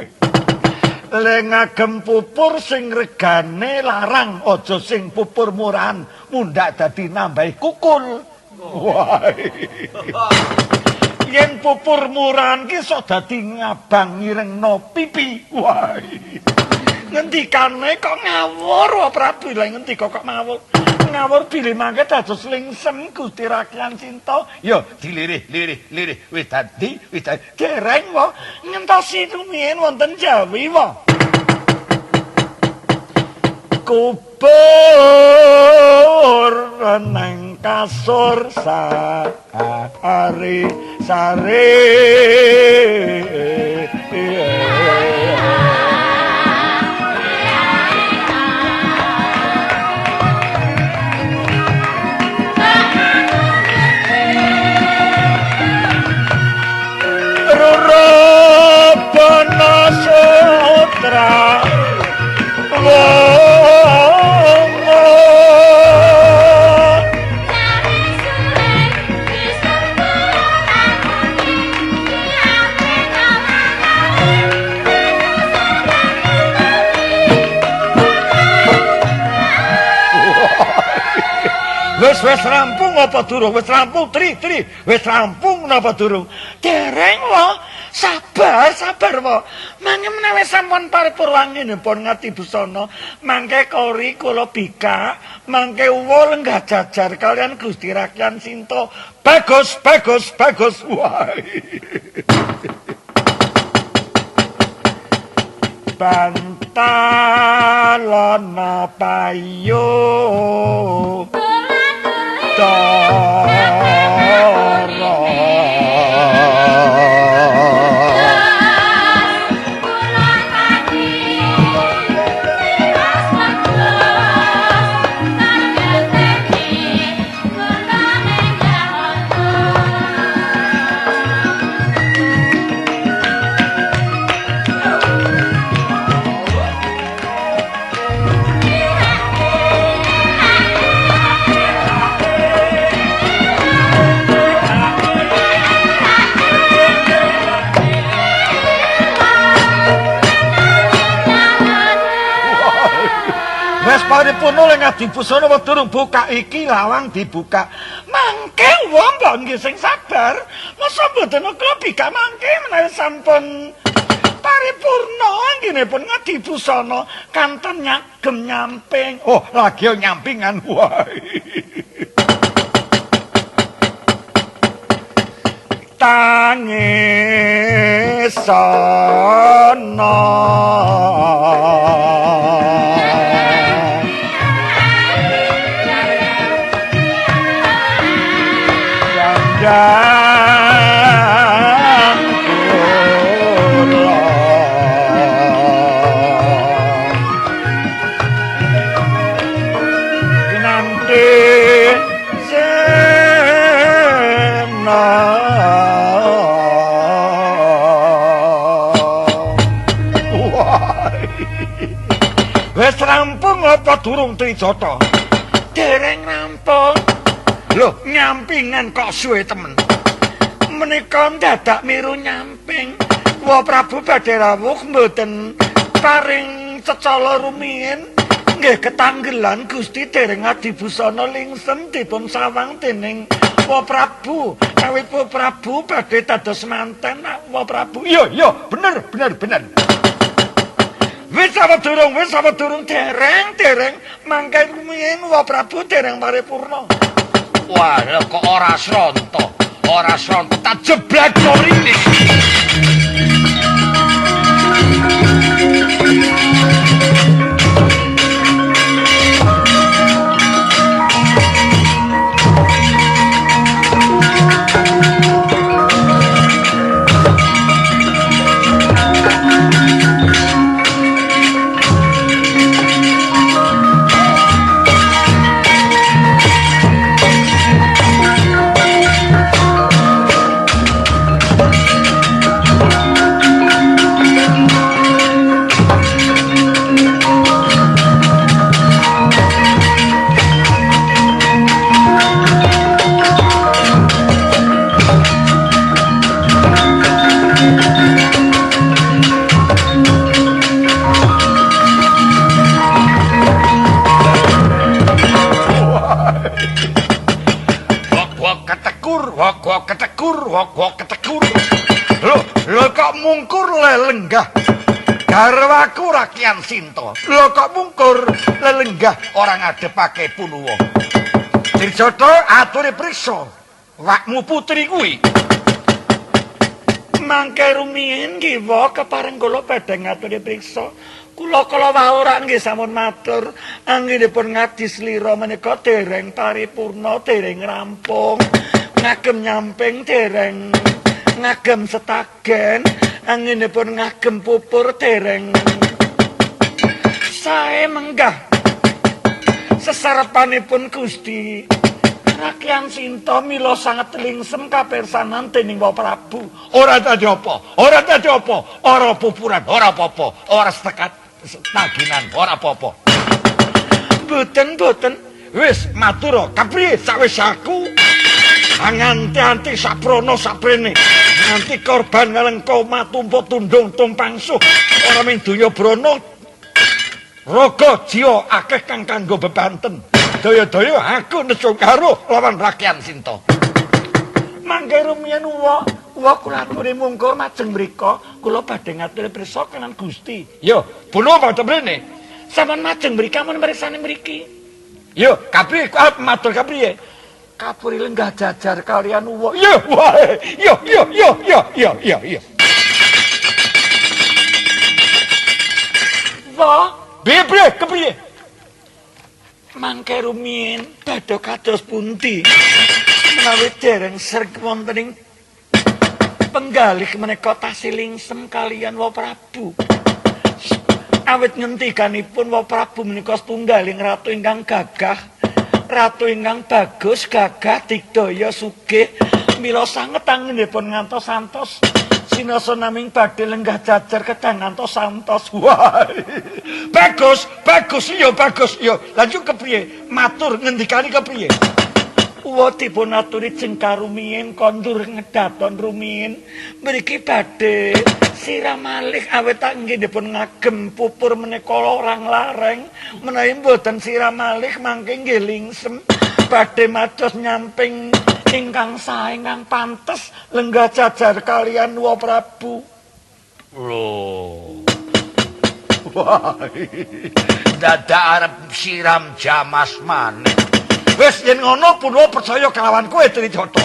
Le ngagem pupur sing regane larang, aja sing pupur murahan mundhak dadi nambahi kukul. Wah. Yen pupur murahan ki sok dadi ngabang ngirengno pipi. Wah. Ngendikane kok ngawur wa Prabu, lha ngendika kok ngawur. Ngawur bilih mangke dados lingsem Gusti Rakyan Sinta. Ya dilirih lirih lirih wis dadi wis dadi. Dereng wae ngentosi rumiyin wonten Jawi wae. Kubur nang kasur sari sari. Rurubana sutra Wis wis rampung apa durung? Wis rampung tri tri. Wis rampung napa durung? Dereng wae. Sabar sabar wae. Mangke menawi sampun paripurna pun ngati busana, mangke kori kula bikak, mangke uwa lenggah jajar kalian Gusti Rakyan Sinta. Bagus bagus bagus. Wah. Bantalana payu Wes paripurna ing adibusana apa durung buka iki lawang dibuka. Mangke wong mbok nggih sing sabar. Masa mboten kula bikak mangke menawi sampun paripurna anggenipun ngadibusana kanten nyagem nyamping. Oh, lagi nyampingan wae. Tangisana. Wis rampung apa durung Trijata? Dereng rampung. Loh, nyampingan kok suwe temen. Menika dadak miru nyamping. Wa Prabu badhe rawuh mboten paring cecala rumiyin. Nggih ketanggelan Gusti dereng adibusana lingsem dipun sawang dening Wa Prabu. Awit Wa Prabu badhe dados manten Wa Prabu. Iya, iya, bener, bener, bener. Wis apa durung, wis apa durung, dereng, dereng, mangke rumiyin Wa Prabu dereng paripurna. Wah, kok ora sronto, ora sronto, tak jeblak korine. Wok ketekur, wok ketekur. Lho, lho kok mungkur le lenggah. Garwaku Rakyan Sinta. Lho kok mungkur lelenggah ora ngadepake Punuwa. Trijata ature priksa wakmu putri kuwi. Mangke rumiyin nggih kepareng kula badhe ngaturi priksa. Kula kala wau ora nggih sampun matur anggenipun ngadi slira menika dereng paripurna, dereng rampung. Ngagem nyamping dereng, ngagem setagen, anggenipun ngagem pupur dereng. Sae menggah sesarepanipun Gusti Rakyan Sinta mila sanget lingsem kapirsanan dening Wa Prabu. Ora dadi apa, ora dadi apa, ora pupuran, ora apa-apa, ora setekat taginan, ora apa-apa. Boten, boten. Wis matur kapriye sawis aku nganti-anti saprono saprene nganti korban ngalengka matumpa tundung tumpangsuh ora ming donya brana raga jiwa akeh kang kanggo bebanten. Daya-daya aku nesu karo lawan Rakyan Sinta. Mangke rumiyin uwa, uwa kula aturi mungkur majeng mriko, kula badhe ngaturi prisa kenan Gusti. Yo, puno padha mrene. Sampeyan majeng mriki amun mriksane mriki. Yo, kapriye arep matur kapriye? Kapuri lenggah jajar kalian uwa. Yo, wae. Yo, yo, yo, yo, yo, yo, yo. Wah, piye kepriye? Mangke rumiyin badhe kados pundi? Menawi dereng sreg wonten ing penggalih menika tasih lingsem kalian Wa Prabu. Awit ngentikanipun Wa Prabu menika setunggaling ratu ingkang gagah, ratu ingkang bagus, gagah, digdaya, sugih, mila sanget anggenipun ngantos-antos sinasa naming badhe lenggah jajar kedah ngantos-antos. Wah. Bagus, bagus iya, bagus iya. Lanjut kepriye? Matur ngendikane kepriye? Uwa dipun aturi jengkar rumiyin kondur ngedaton rumiyin mriki badhe siram malih awit anggenipun ngagem pupur menika orang lareng menawi mboten siram malih mangke nggih lingsem badhe mados nyamping ingkang sae ingkang pantes lenggah jajar kalian Wa Prabu. Lho. Wah. Dadak arep siram jamas maneh. Wis yen ngono Punwa percaya kelawan kowe Trijata.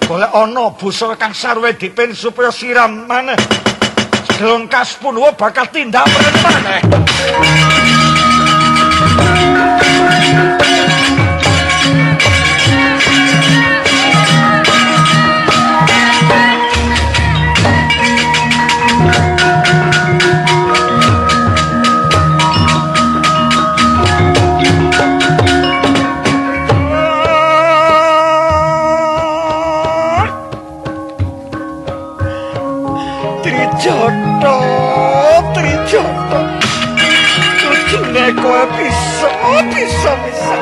Golek ana busur kang sarwe dipen supaya siram maneh. Glongkas Punwa bakal tindak mrene maneh. Trijata, Trijata. Kudune kowe bisa, bisa, bisa.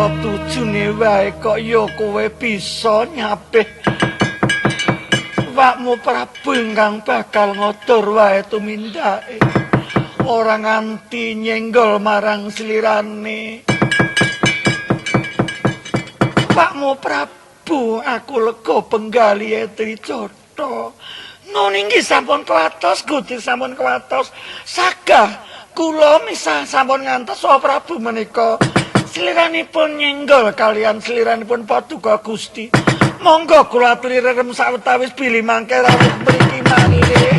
Tujune wae kok ya kowe bisa nyapih wakmu Prabu ingkang bakal ngotor wae tumindake ora nganti nyenggol marang slirane. Wakmu Prabu Prabu, aku lega penggalihe Trijata. Nun inggih sampun kuwatos, Gusti sampun kuwatos. Sagah kula misah sampun ngantos saha Prabu menika. Sliranipun nyenggol kalian sliranipun paduka Gusti. Monggo kula aturi rerem sawetawis bilih mangke rawuh mriki malih.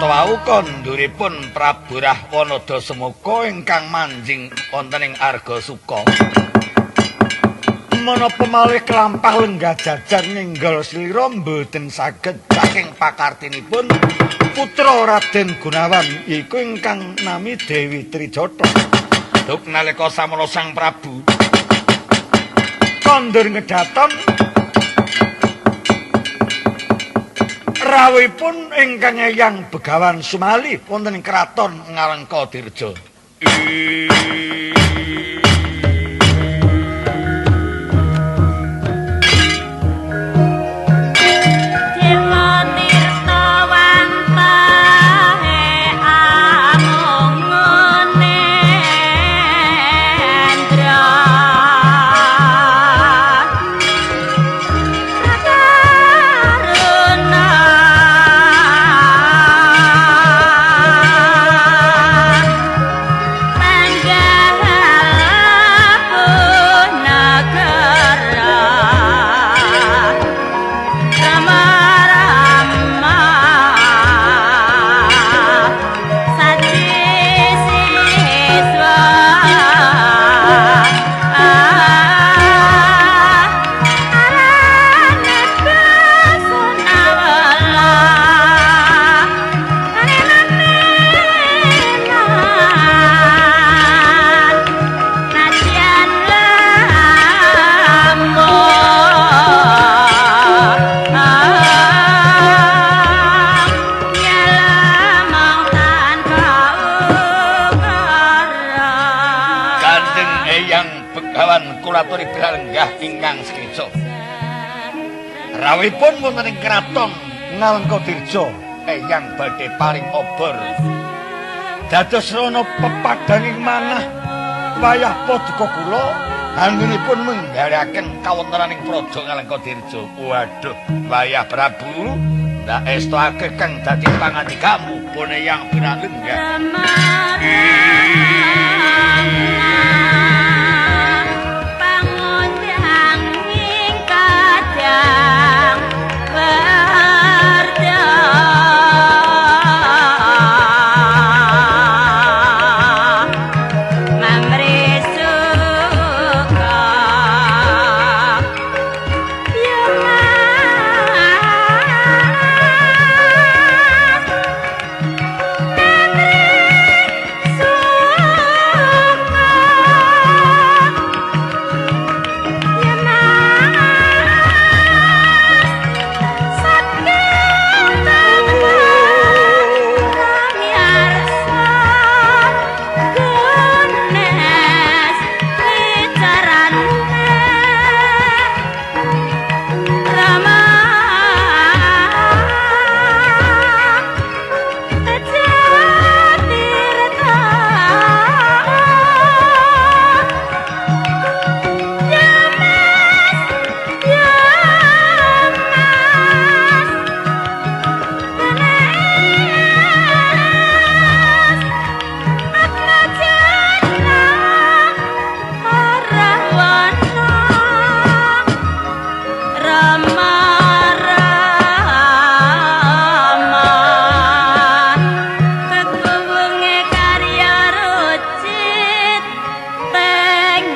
Wau konduripun Prabu Rahwana Dasamuka ingkang manjing wonten ing Argasuka. Menapa malih kelampah lenggah jajar nyenggol slira mboten saged saking pakartinipun putra Raden Gunawan iku ingkang nami Dewi Trijata. Duk nalika samono Sang Prabu kondur ngedaton rawuhipun ingkang Eyang Begawan Sumali wonten ing kraton Ngalengkadirja. Rawuhipun wonten ing kraton Ngalengkadirja Eyang badhe paring obor. Dados rana pepadhanging manah wayah paduka kula anggenipun menggaraken kawontenaning praja Ngalengkadirja. Waduh, wayah Prabu ndak estoake kang dadi pangandikamu pun Eyang pinalenggah.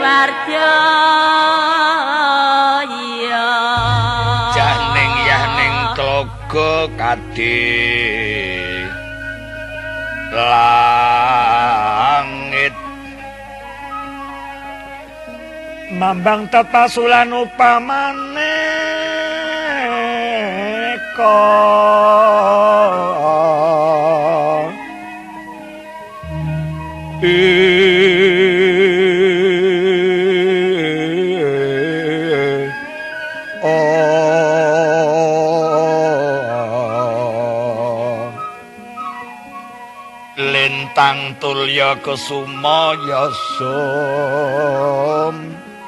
Warga. adi langit mambang tepasulan upamane ka lintang tulya kusuma yasum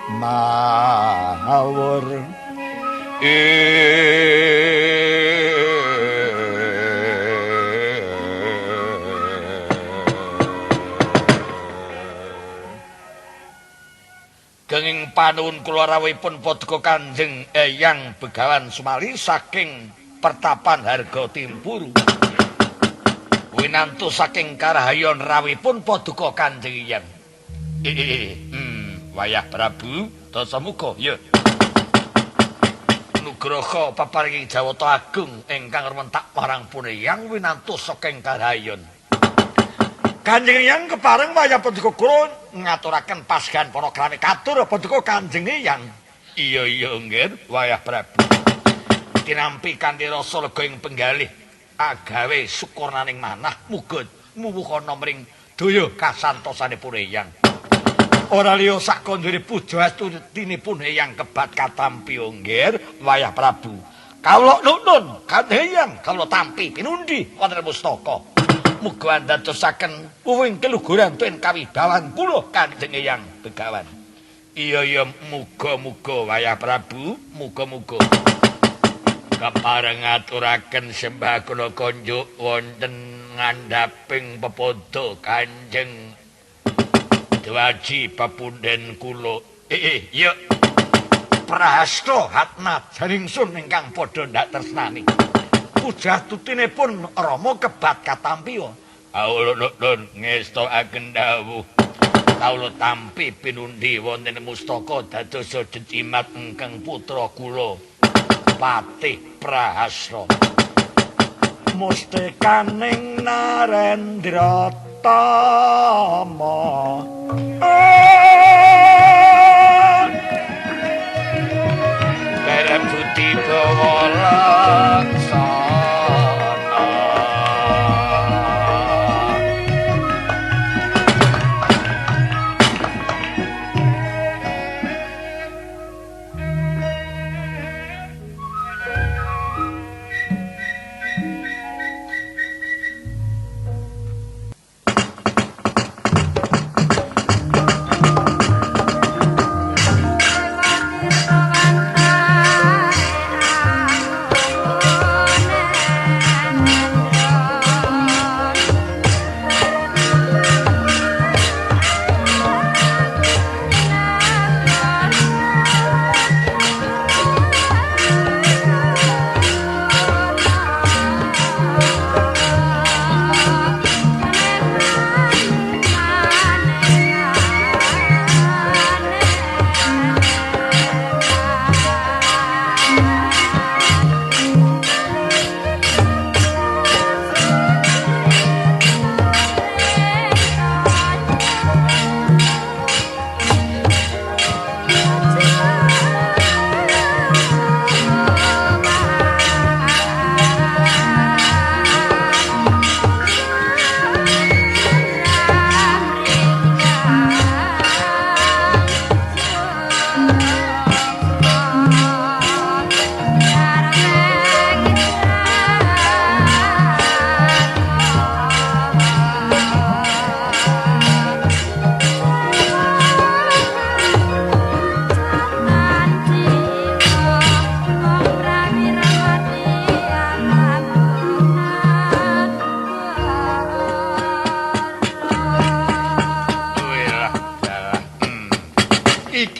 mawur Genging panuwun kula rawuhipun paduka Kanjeng Eyang Begawan Sumali saking Pertapan Harga Timpuru. Winantu saking Karahayon rawuhipun paduka Kanjeng Eyang. Wayah Prabu Dasamuka ya. Nugraha paparing Jawata Agung ingkang rumentak marang pun Eyang winantu saking Karahayon. Kanjeng Eyang kepareng wayah paduka kula ngaturaken pasgan para krami katur paduka Kanjeng Eyang. Iya iya nggih wayah Prabu. Tinampi kanthi rasa lega ing penggalih agawe syukurnaning manah muga muwuhana mring daya kasantosane pun Eyang. Ora liya sak kandhane puja astutinipun Eyang kebat katampi nggih wayah Prabu. Kawula nunun Kanjeng Eyang kawula tampi pinundi wonten mustaka. Muga andadosaken wuwing keluguran tuen kawibawan kula Kanjeng Eyang Begawan. Iya iya muga-muga wayah Prabu, muga-muga. Kepareng ngaturaken sembah kula konjuk wonten ngandhaping pepodo Kanjeng Dwaji papunden kula. Iya. Prahasta hatna jaringsun ingkang padha ndak tresnani. Puja tutinipun Rama kebat katampi. Kawula nuwun ngestokaken dawuh. Kawula tampi pinundi wonten mustaka dados jejimat ingkang putra kula Patih Prahasta. Mustikaning Narendra Tama. Budi bawa laksana.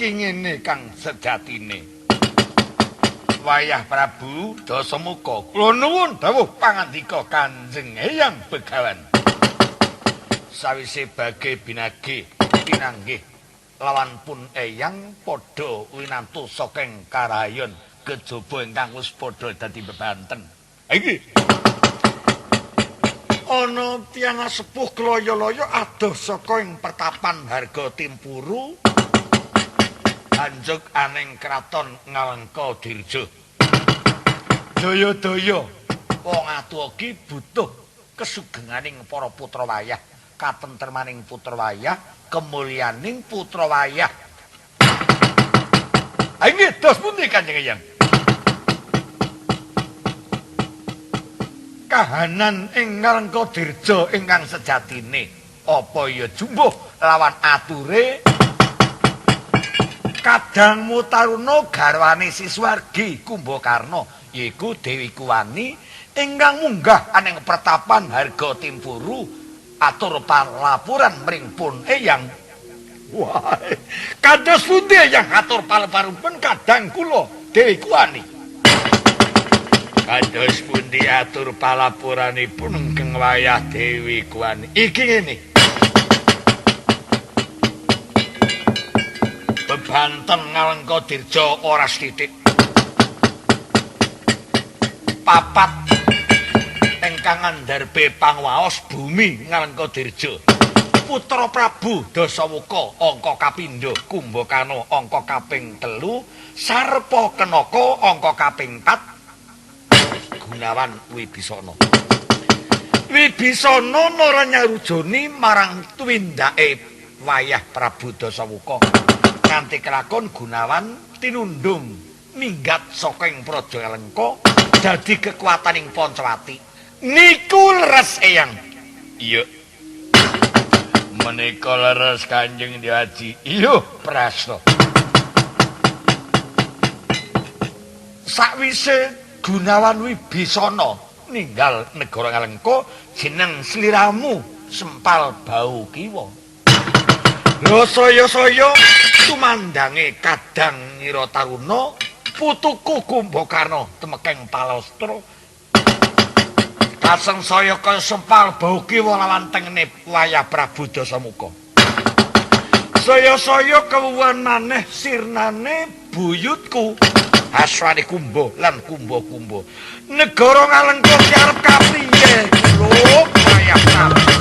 Ngene kang sejatine. Wayah Prabu Dasamuka, kula nuwun dawuh pangandika Kanjeng Eyang Begawan. Sawise bage binage pinanggih lawan pun Eyang padha winantu saking Karayon kejaba ingkang wis padha dadi bebanten. Iki Ana tiyang sepuh kloyo-loyo adoh saka ing pertapan Harga Timpuru anjuk aning kraton Ngalengka Dirja. Daya-daya wong atuwa ki butuh kesugenganing para putra wayah, katentremaning putra wayah, kemulyaning putra wayah. Inggih, dos pundi Kanjeng Eyang? Kahanan ing Ngalengka Dirja ingkang sejatine apa ya jumbuh lawan ature Kadangmu Taruna garwane Siswargi Kumbakarna yaiku Dewi Kuwani ingkang munggah aning pertapan Harga Timpuru atur palapuran mring pun Eyang. Wah, kados pundi Eyang atur palapuran kadang kula Dewi Kuwani? Kados pundi atur palapuranipun ingkang wayah Dewi Kuwani? Iki ngene. Bebanten Ngalengka Dirja ora sithik. Papat ingkang ngandharpe pangwaos bumi Ngalengka Dirja. Putra Prabu Dasawuka angka kapindho, Kumbakarna angka kaping 3, Sarpa Kenaka angka kaping 4. Gunawan Wibisana. Wibisana ora nyarujoni marang tuwindake wayah Prabu Dasawuka. Nganti kelakon Gunawan tinundung minggat saka ing Praja Alengka dadi kekuataning Pancawati. Niku leres Eyang. Iya. Menika leres Kanjeng Dewaji. Iya, prasta. Sakwise Gunawan Wibisana ninggal negara Ngalengka jeneng sliramu Sempal Bau Kiwa. Lho saya-saya tumandange Kadang Ngira Taruna putuku Kumbakarna temekeng palastra. Kasengsaya kaya Sempal Bau Kiwa lawan tengene wayah Prabu Dasamuka. Saya-saya kewuwan maneh sirnane buyutku. Aswane Kumba lan Kumba-kumba. Negara Ngalengka ki arep kapriye? Lho, wayah Prabu.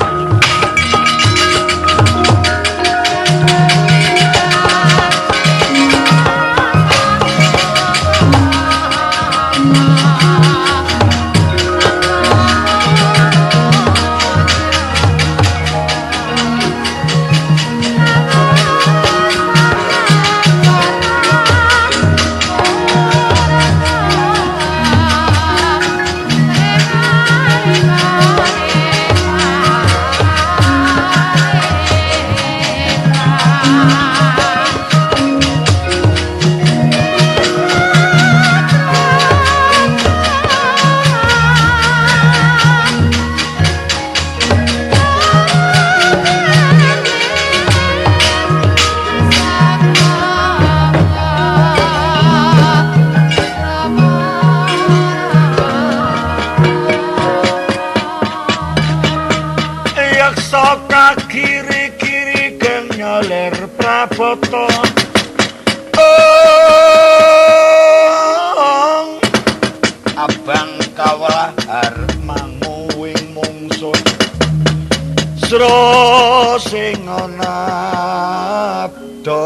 Kiri-kiri geng nyoler prabata. Ong abang kawlahar manguwing mungsun sra sing ana abda.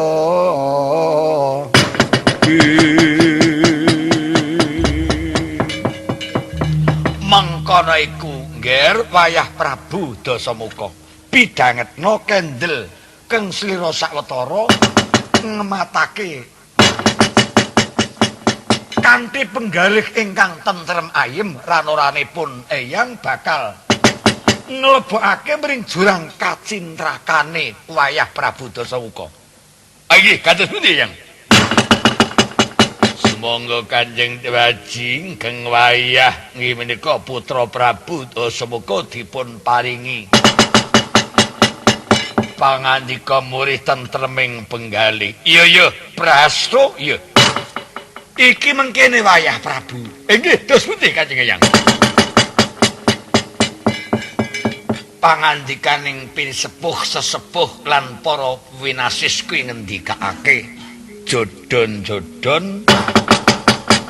Mengkono iku ngger wayah Prabu Dasamuka pidhangetna kendel keng slira sawetara ngematake kanthi penggalih ingkang tentrem ayem ranoranipun Eyang bakal nglebokake mring jurang kacintrakane wayah Prabu Dasawuka. Inggih, kados pundi Eyang? Sumangga Kanjeng Dewaji ingkang wayah nggih menika putra Prabu Dasamuka dipun paringi pangandika murih tentreming penggalih. Iya iya, Prasto iya. Iki mengkene wayah Prabu. Inggih, dos pundi Kanjeng Eyang? Pangandikaning pinisepuh sesepuh lan para winasis kuwi ngendikake jodon-jodon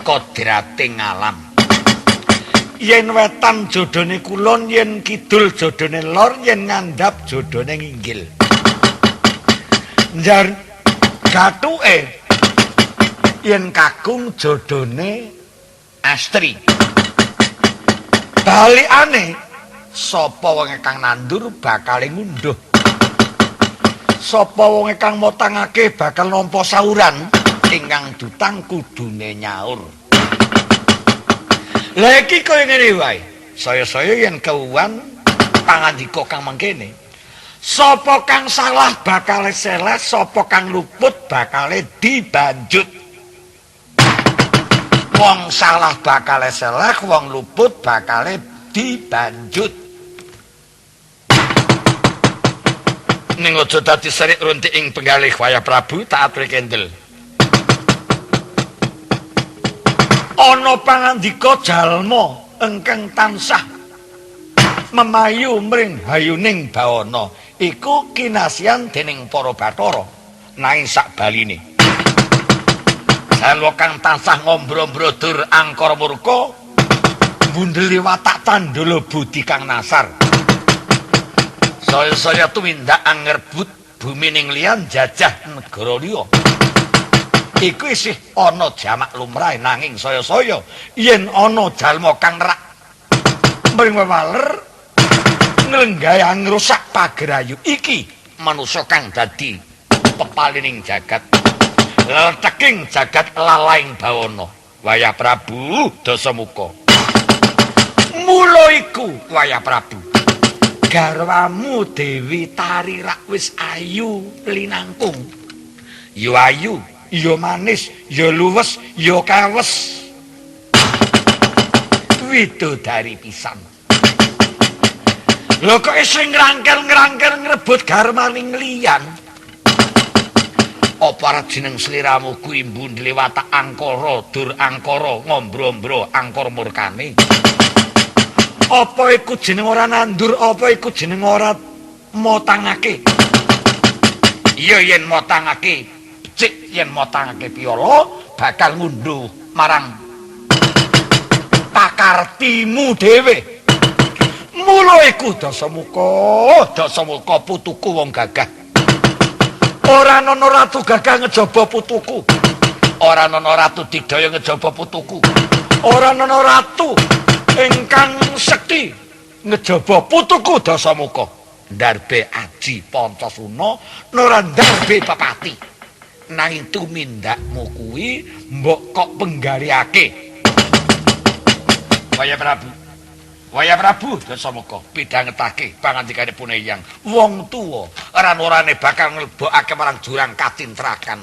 kodrating alam. Yen wetan jodhone kulon, yen kidul jodhone lor, yen ngandhap jodhone nginggil. Njar gathuke yen kakung jodhone astri. Balikane sapa wong kang nandur bakal ngunduh. Sapa wong kang motangake bakal nampa sauran, ingkang dutang kudune nyaur. Lha iki kaya ngene wae. Saya-saya yen kewuan pangandika kang mangkene. Sapa kang salah bakale seleh, sapa kang luput bakale dibanjut. Wong salah bakale seleh, wong luput bakale dibanjut. Ning aja dadi serik runtik ing penggalih Wayah Prabu tak aturi kendel. Ana pangandika jalma ingkang tansah memayu mring hayuning bawana iku kinasihan dening para bathara nanging sak baline jalma kang tansah ngombro-ombro dur angkara murka mbundeli watak tandala budi kang nasar saya-saya tumindak angrebut bumi ning liyan jajah negara liya. Iku isih ana jamak lumrahe nanging saya-saya yen ana jalma kang rak mring wewaler nglenggahe ngrusak pagerayu iki manusa kang dadi pepalining jagat leleteking jagat lalaing bawana. Wayah Prabu Dasamuka mula iku Wayah Prabu garwamu Dewi Tari rak wis ayu linangkung, ya ayu, ya manis, ya luwes, ya kawes, widodari pisan. Lho kok isih ngrangkel-ngrangkel ngrebut garwaning liyan? Apa arep jeneng sliramu kuwi mbundle watak angkara dur angkara ngombro-ombro angkara murkane? Apa iku jeneng ora nandur, apa iku jeneng ora motangake? Iya yen motangake becik, yen motangake piala bakal ngunduh marang pakartimu dhewe. Mula iku Dasamuka, Dasamuka putuku wong gagah. Ora ana ratu gagah ngejaba putuku. Ora ana ratu digdaya ngejaba putuku. Ora ana ratu ingkang sekti ngejaba putuku Dasamuka. Ndarbe aji Pancasuna ora ndarbe pepati. Nanging tumindakmu kuwi mbok kok penggalihake. Wayah Prabu. Wayah Prabu Dasamuka pidhangetake pangandikane Puneyang. Wong tuwa ora-orane bakal nglebokake marang jurang katintrakan.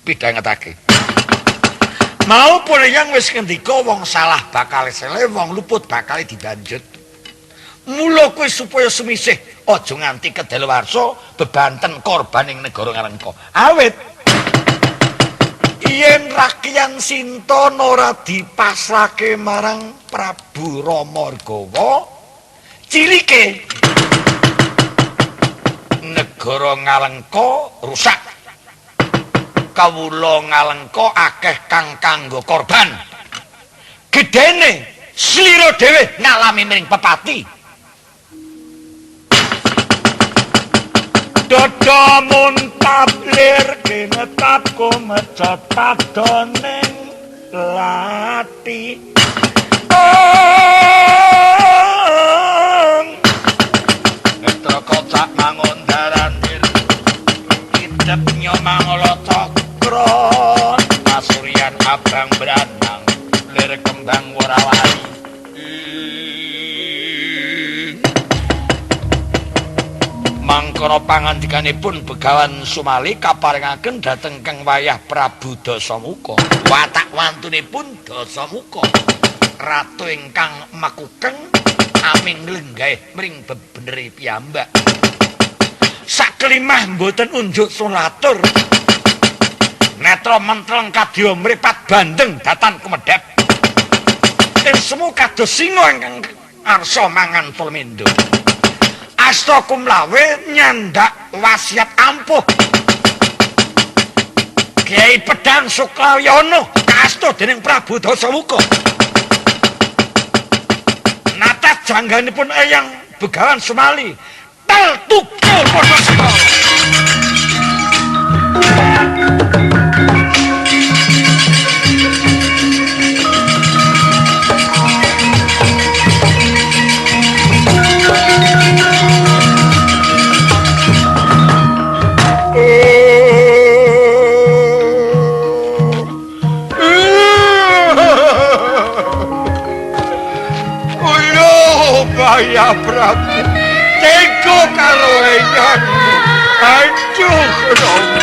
Pidhangetake. Mau Puneyang wis ngendika wong salah bakal sele, wong luput bakal dibanjut. Mula kowe supaya sumisih aja nganti kedaluwarsa bebanten korban ing negara Ngalengka. Awit yen Rakyan Sinta ora dipasrahke marang Prabu Rama Argawa, cilike negara Ngalengka rusak. Kawula Ngalengka akeh kang kanggo korban. Gedene slira dhewe ngalami mring pepati. Dada muntap lir kinetap kumecet padoning lati. Netra kocak mangundaran dir idep nyomangala cakra pasuryan abang branang lir kembang worawari. Mangkana pangandikanipun Begawan Sumali kaparengaken dhateng Kang Wayah Prabu Dasamuka. Watak wantunipun Dasamuka, ratu ingkang makukeng aming nglenggaih mring bebenere piyambak. Sakelimah mboten unjuk sulatur. Netra mentleng kadya mripat bandeng datan kumedhep. Ing semu kados singa ingkang arsa mangan tulmendo. Asta kumlawe nyandak wasiat ampuh. Kyai Pedang Suklayono kaasta dening Prabu Dasamuka. jangganipun Eyang Begawan Sumali. Tel tukul padha sekala. Kaya Prabu tega karo eyang. Aduh Rama.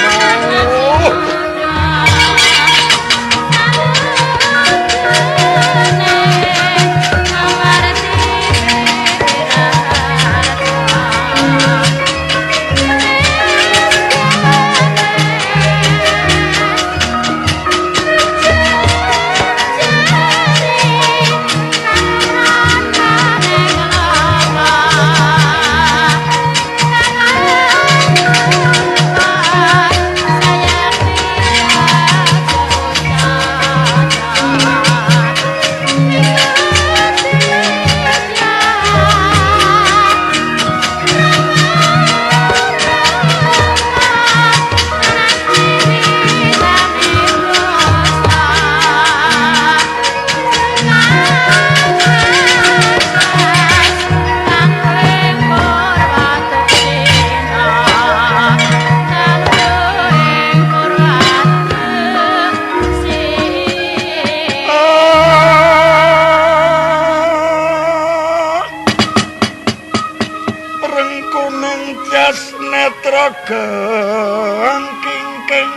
Geng kingking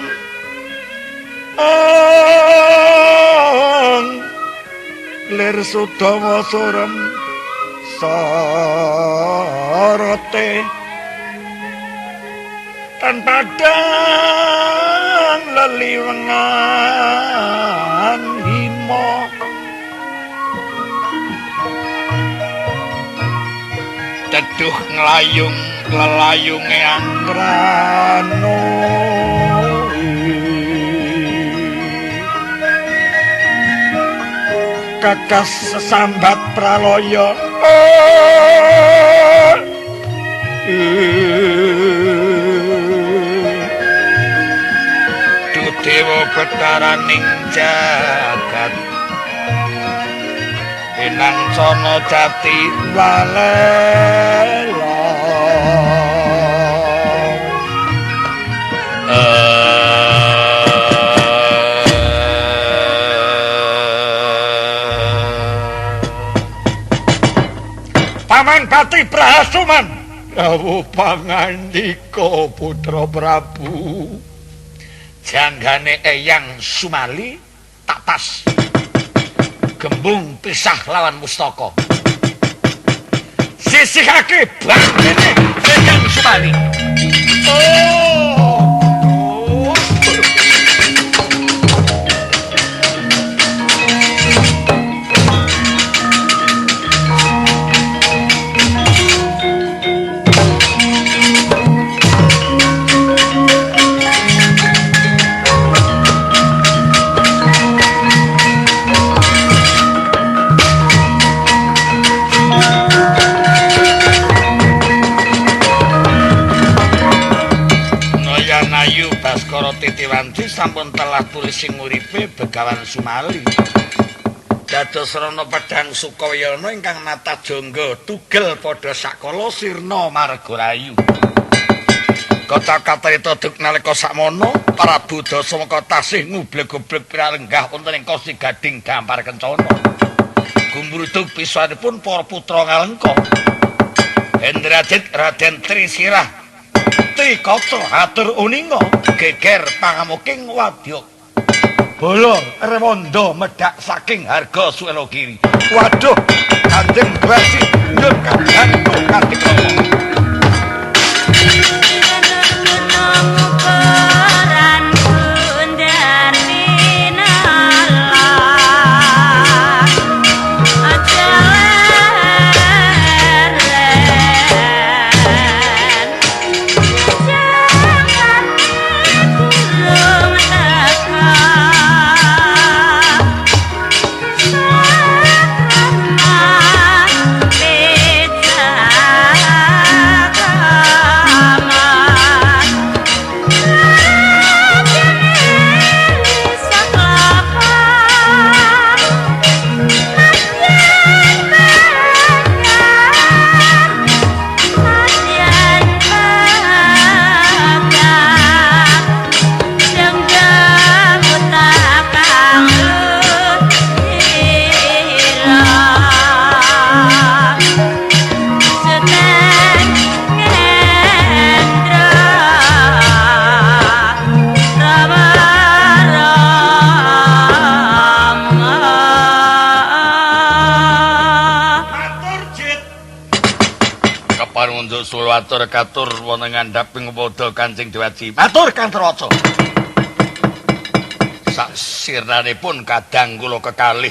ang lir sudawa surem sorote tan padang leliwengan hima teduh nglayung lelayunge anggrano kakas sesambat pralaya duh dewa betaraning jagat inang sono jati walela. Paman Pati Prahasuman. Dawuh pangandika putra Prabu. Janggane Eyang Sumali tak pas gembung pisah lawan mustaka. Sisihake bandene Eyang Sumali. Oh. Titiwanti sampun telah tulis sing uripe Begawan Sumali. Dados rana pedhang Sukayana ingkang natah jangga tugel padha sakala sirna marga rayu. Kaca katrita duk nalika sakmono Prabu Dasamuka tasih ngubleg-ubleg piralenggah wonten ing Kosi Gading Dampar Kencana. Gumrudug pisuwanipun para putra Ngalengka. Hendrajit Raden Trisirah Trikaca hatur uninga geger pangamuking wadya bala rewanda medhak saking harga Suwelogiri. Waduh, Kanjeng Brasi nyun kabantu Kartika. Jangan Sulawatur katur wonten ngandhaping pada Kanjeng Dewaji. Matur Kantraca. Sak sirnanipun kadang kula kekalih.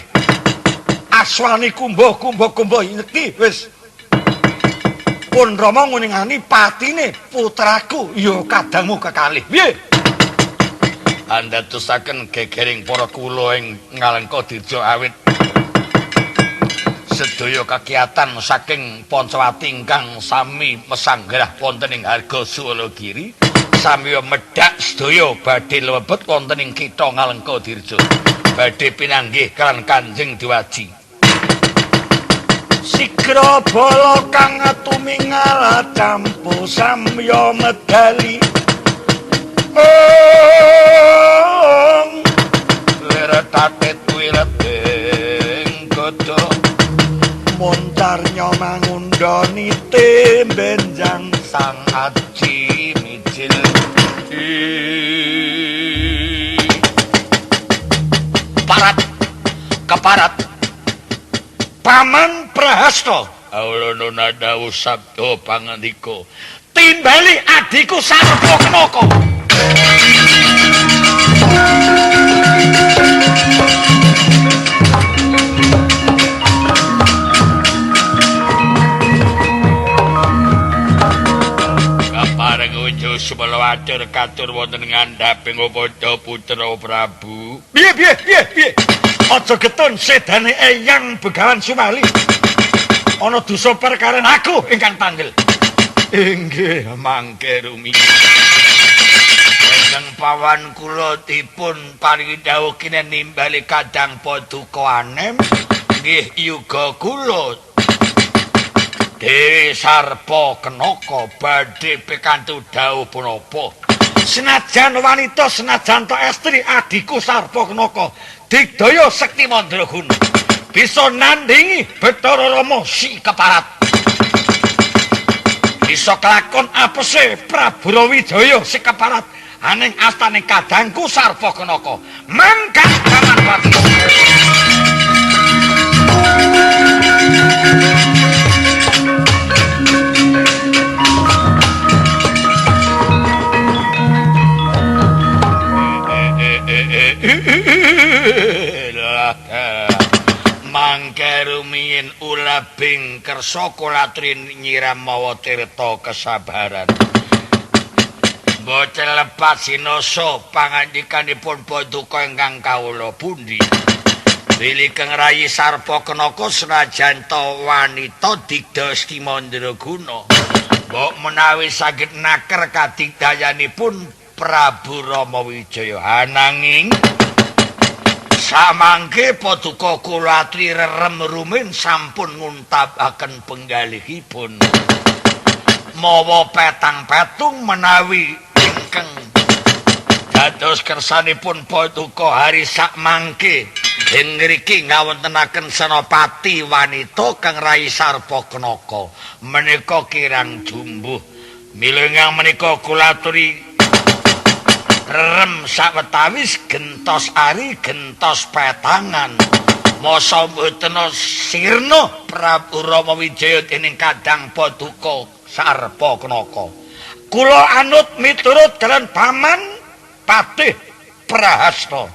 Aswani kumbuh kumbuh kumbuh iki wis pun Rama nguningani patine putraku ya kadangmu kekalih. Piye? Andadosaken gegering para kula ing Ngalengka Dirja awit sedaya kakiyatan saking Pancawati ingkang sami mesanggrah wonten ing Harga Suwalagiri sami medhak sedaya badhe lebet wonten ing kitha Ngalengka Dirja badhe pinanggih kaliyan Kanjeng Dewaji. Sigra bala kang tumingal campu samya medali ong liretate wileting godha moncarnya mangundhani tembenjang sang aji mijil. Parat keparat Paman Prahasta aulana dawuh sabda pangandika timbali adhiku Sarpa Kenaka. Kapareng unjuk sumelawatur katur wonten ngandhaping upada putra Prabu. Piye piye piye piye? Aja getun sedane Eyang Begawan Sumali. Ana dosa perkaran aku ingkang panggil. Inggih mangke rumiyin. Ingkang pawan kula dipun paringi dawuh kinen nimbali kadang paduka anem nggih yuga kula Dewi Sarpa Kenaka badhe pikantu dawuh punapa. Senajan wanita senajan ta estri adhiku Sarpa Kenaka digdaya sekti mandraguna bisa nandingi Bathara Rama si keparat. Bisa kelakon apese Prabu Rawijaya si keparat aning astane kadangku Sarpa Kenaka. Mangkat Paman Pati. Mangke rumiyin ulabing kersa kula aturi nyiram mawa tirta kesabaran. Mboten lepat sinasa pangandikanipun paduka ingkang kawula pundi. Bilih Kang Rayi Sarpa Kenaka senajan ta wanita digda asti mandraguna. Mbok menawi saged naker kadigdayanipun Prabu Rama Wijaya. Ananging samangke paduka kula aturi rerem rumin sampun nguntabaken penggalihipun. Mawa petang petung menawi ingkang dados kersanipun paduka hari sakmangke ing ngriki ngawontenaken senopati wanita Kang Rayi Sarpa Kenaka menika kirang jumbuh. Mila ingkang menika kula aturi rerem sawetawis gentos ari gentos petangan. Masa mboten sirna Prabu Rama Wijaya dening kadang paduka Sarpa Kenaka. Kula anut miturut kalian Paman Patih Prahasta.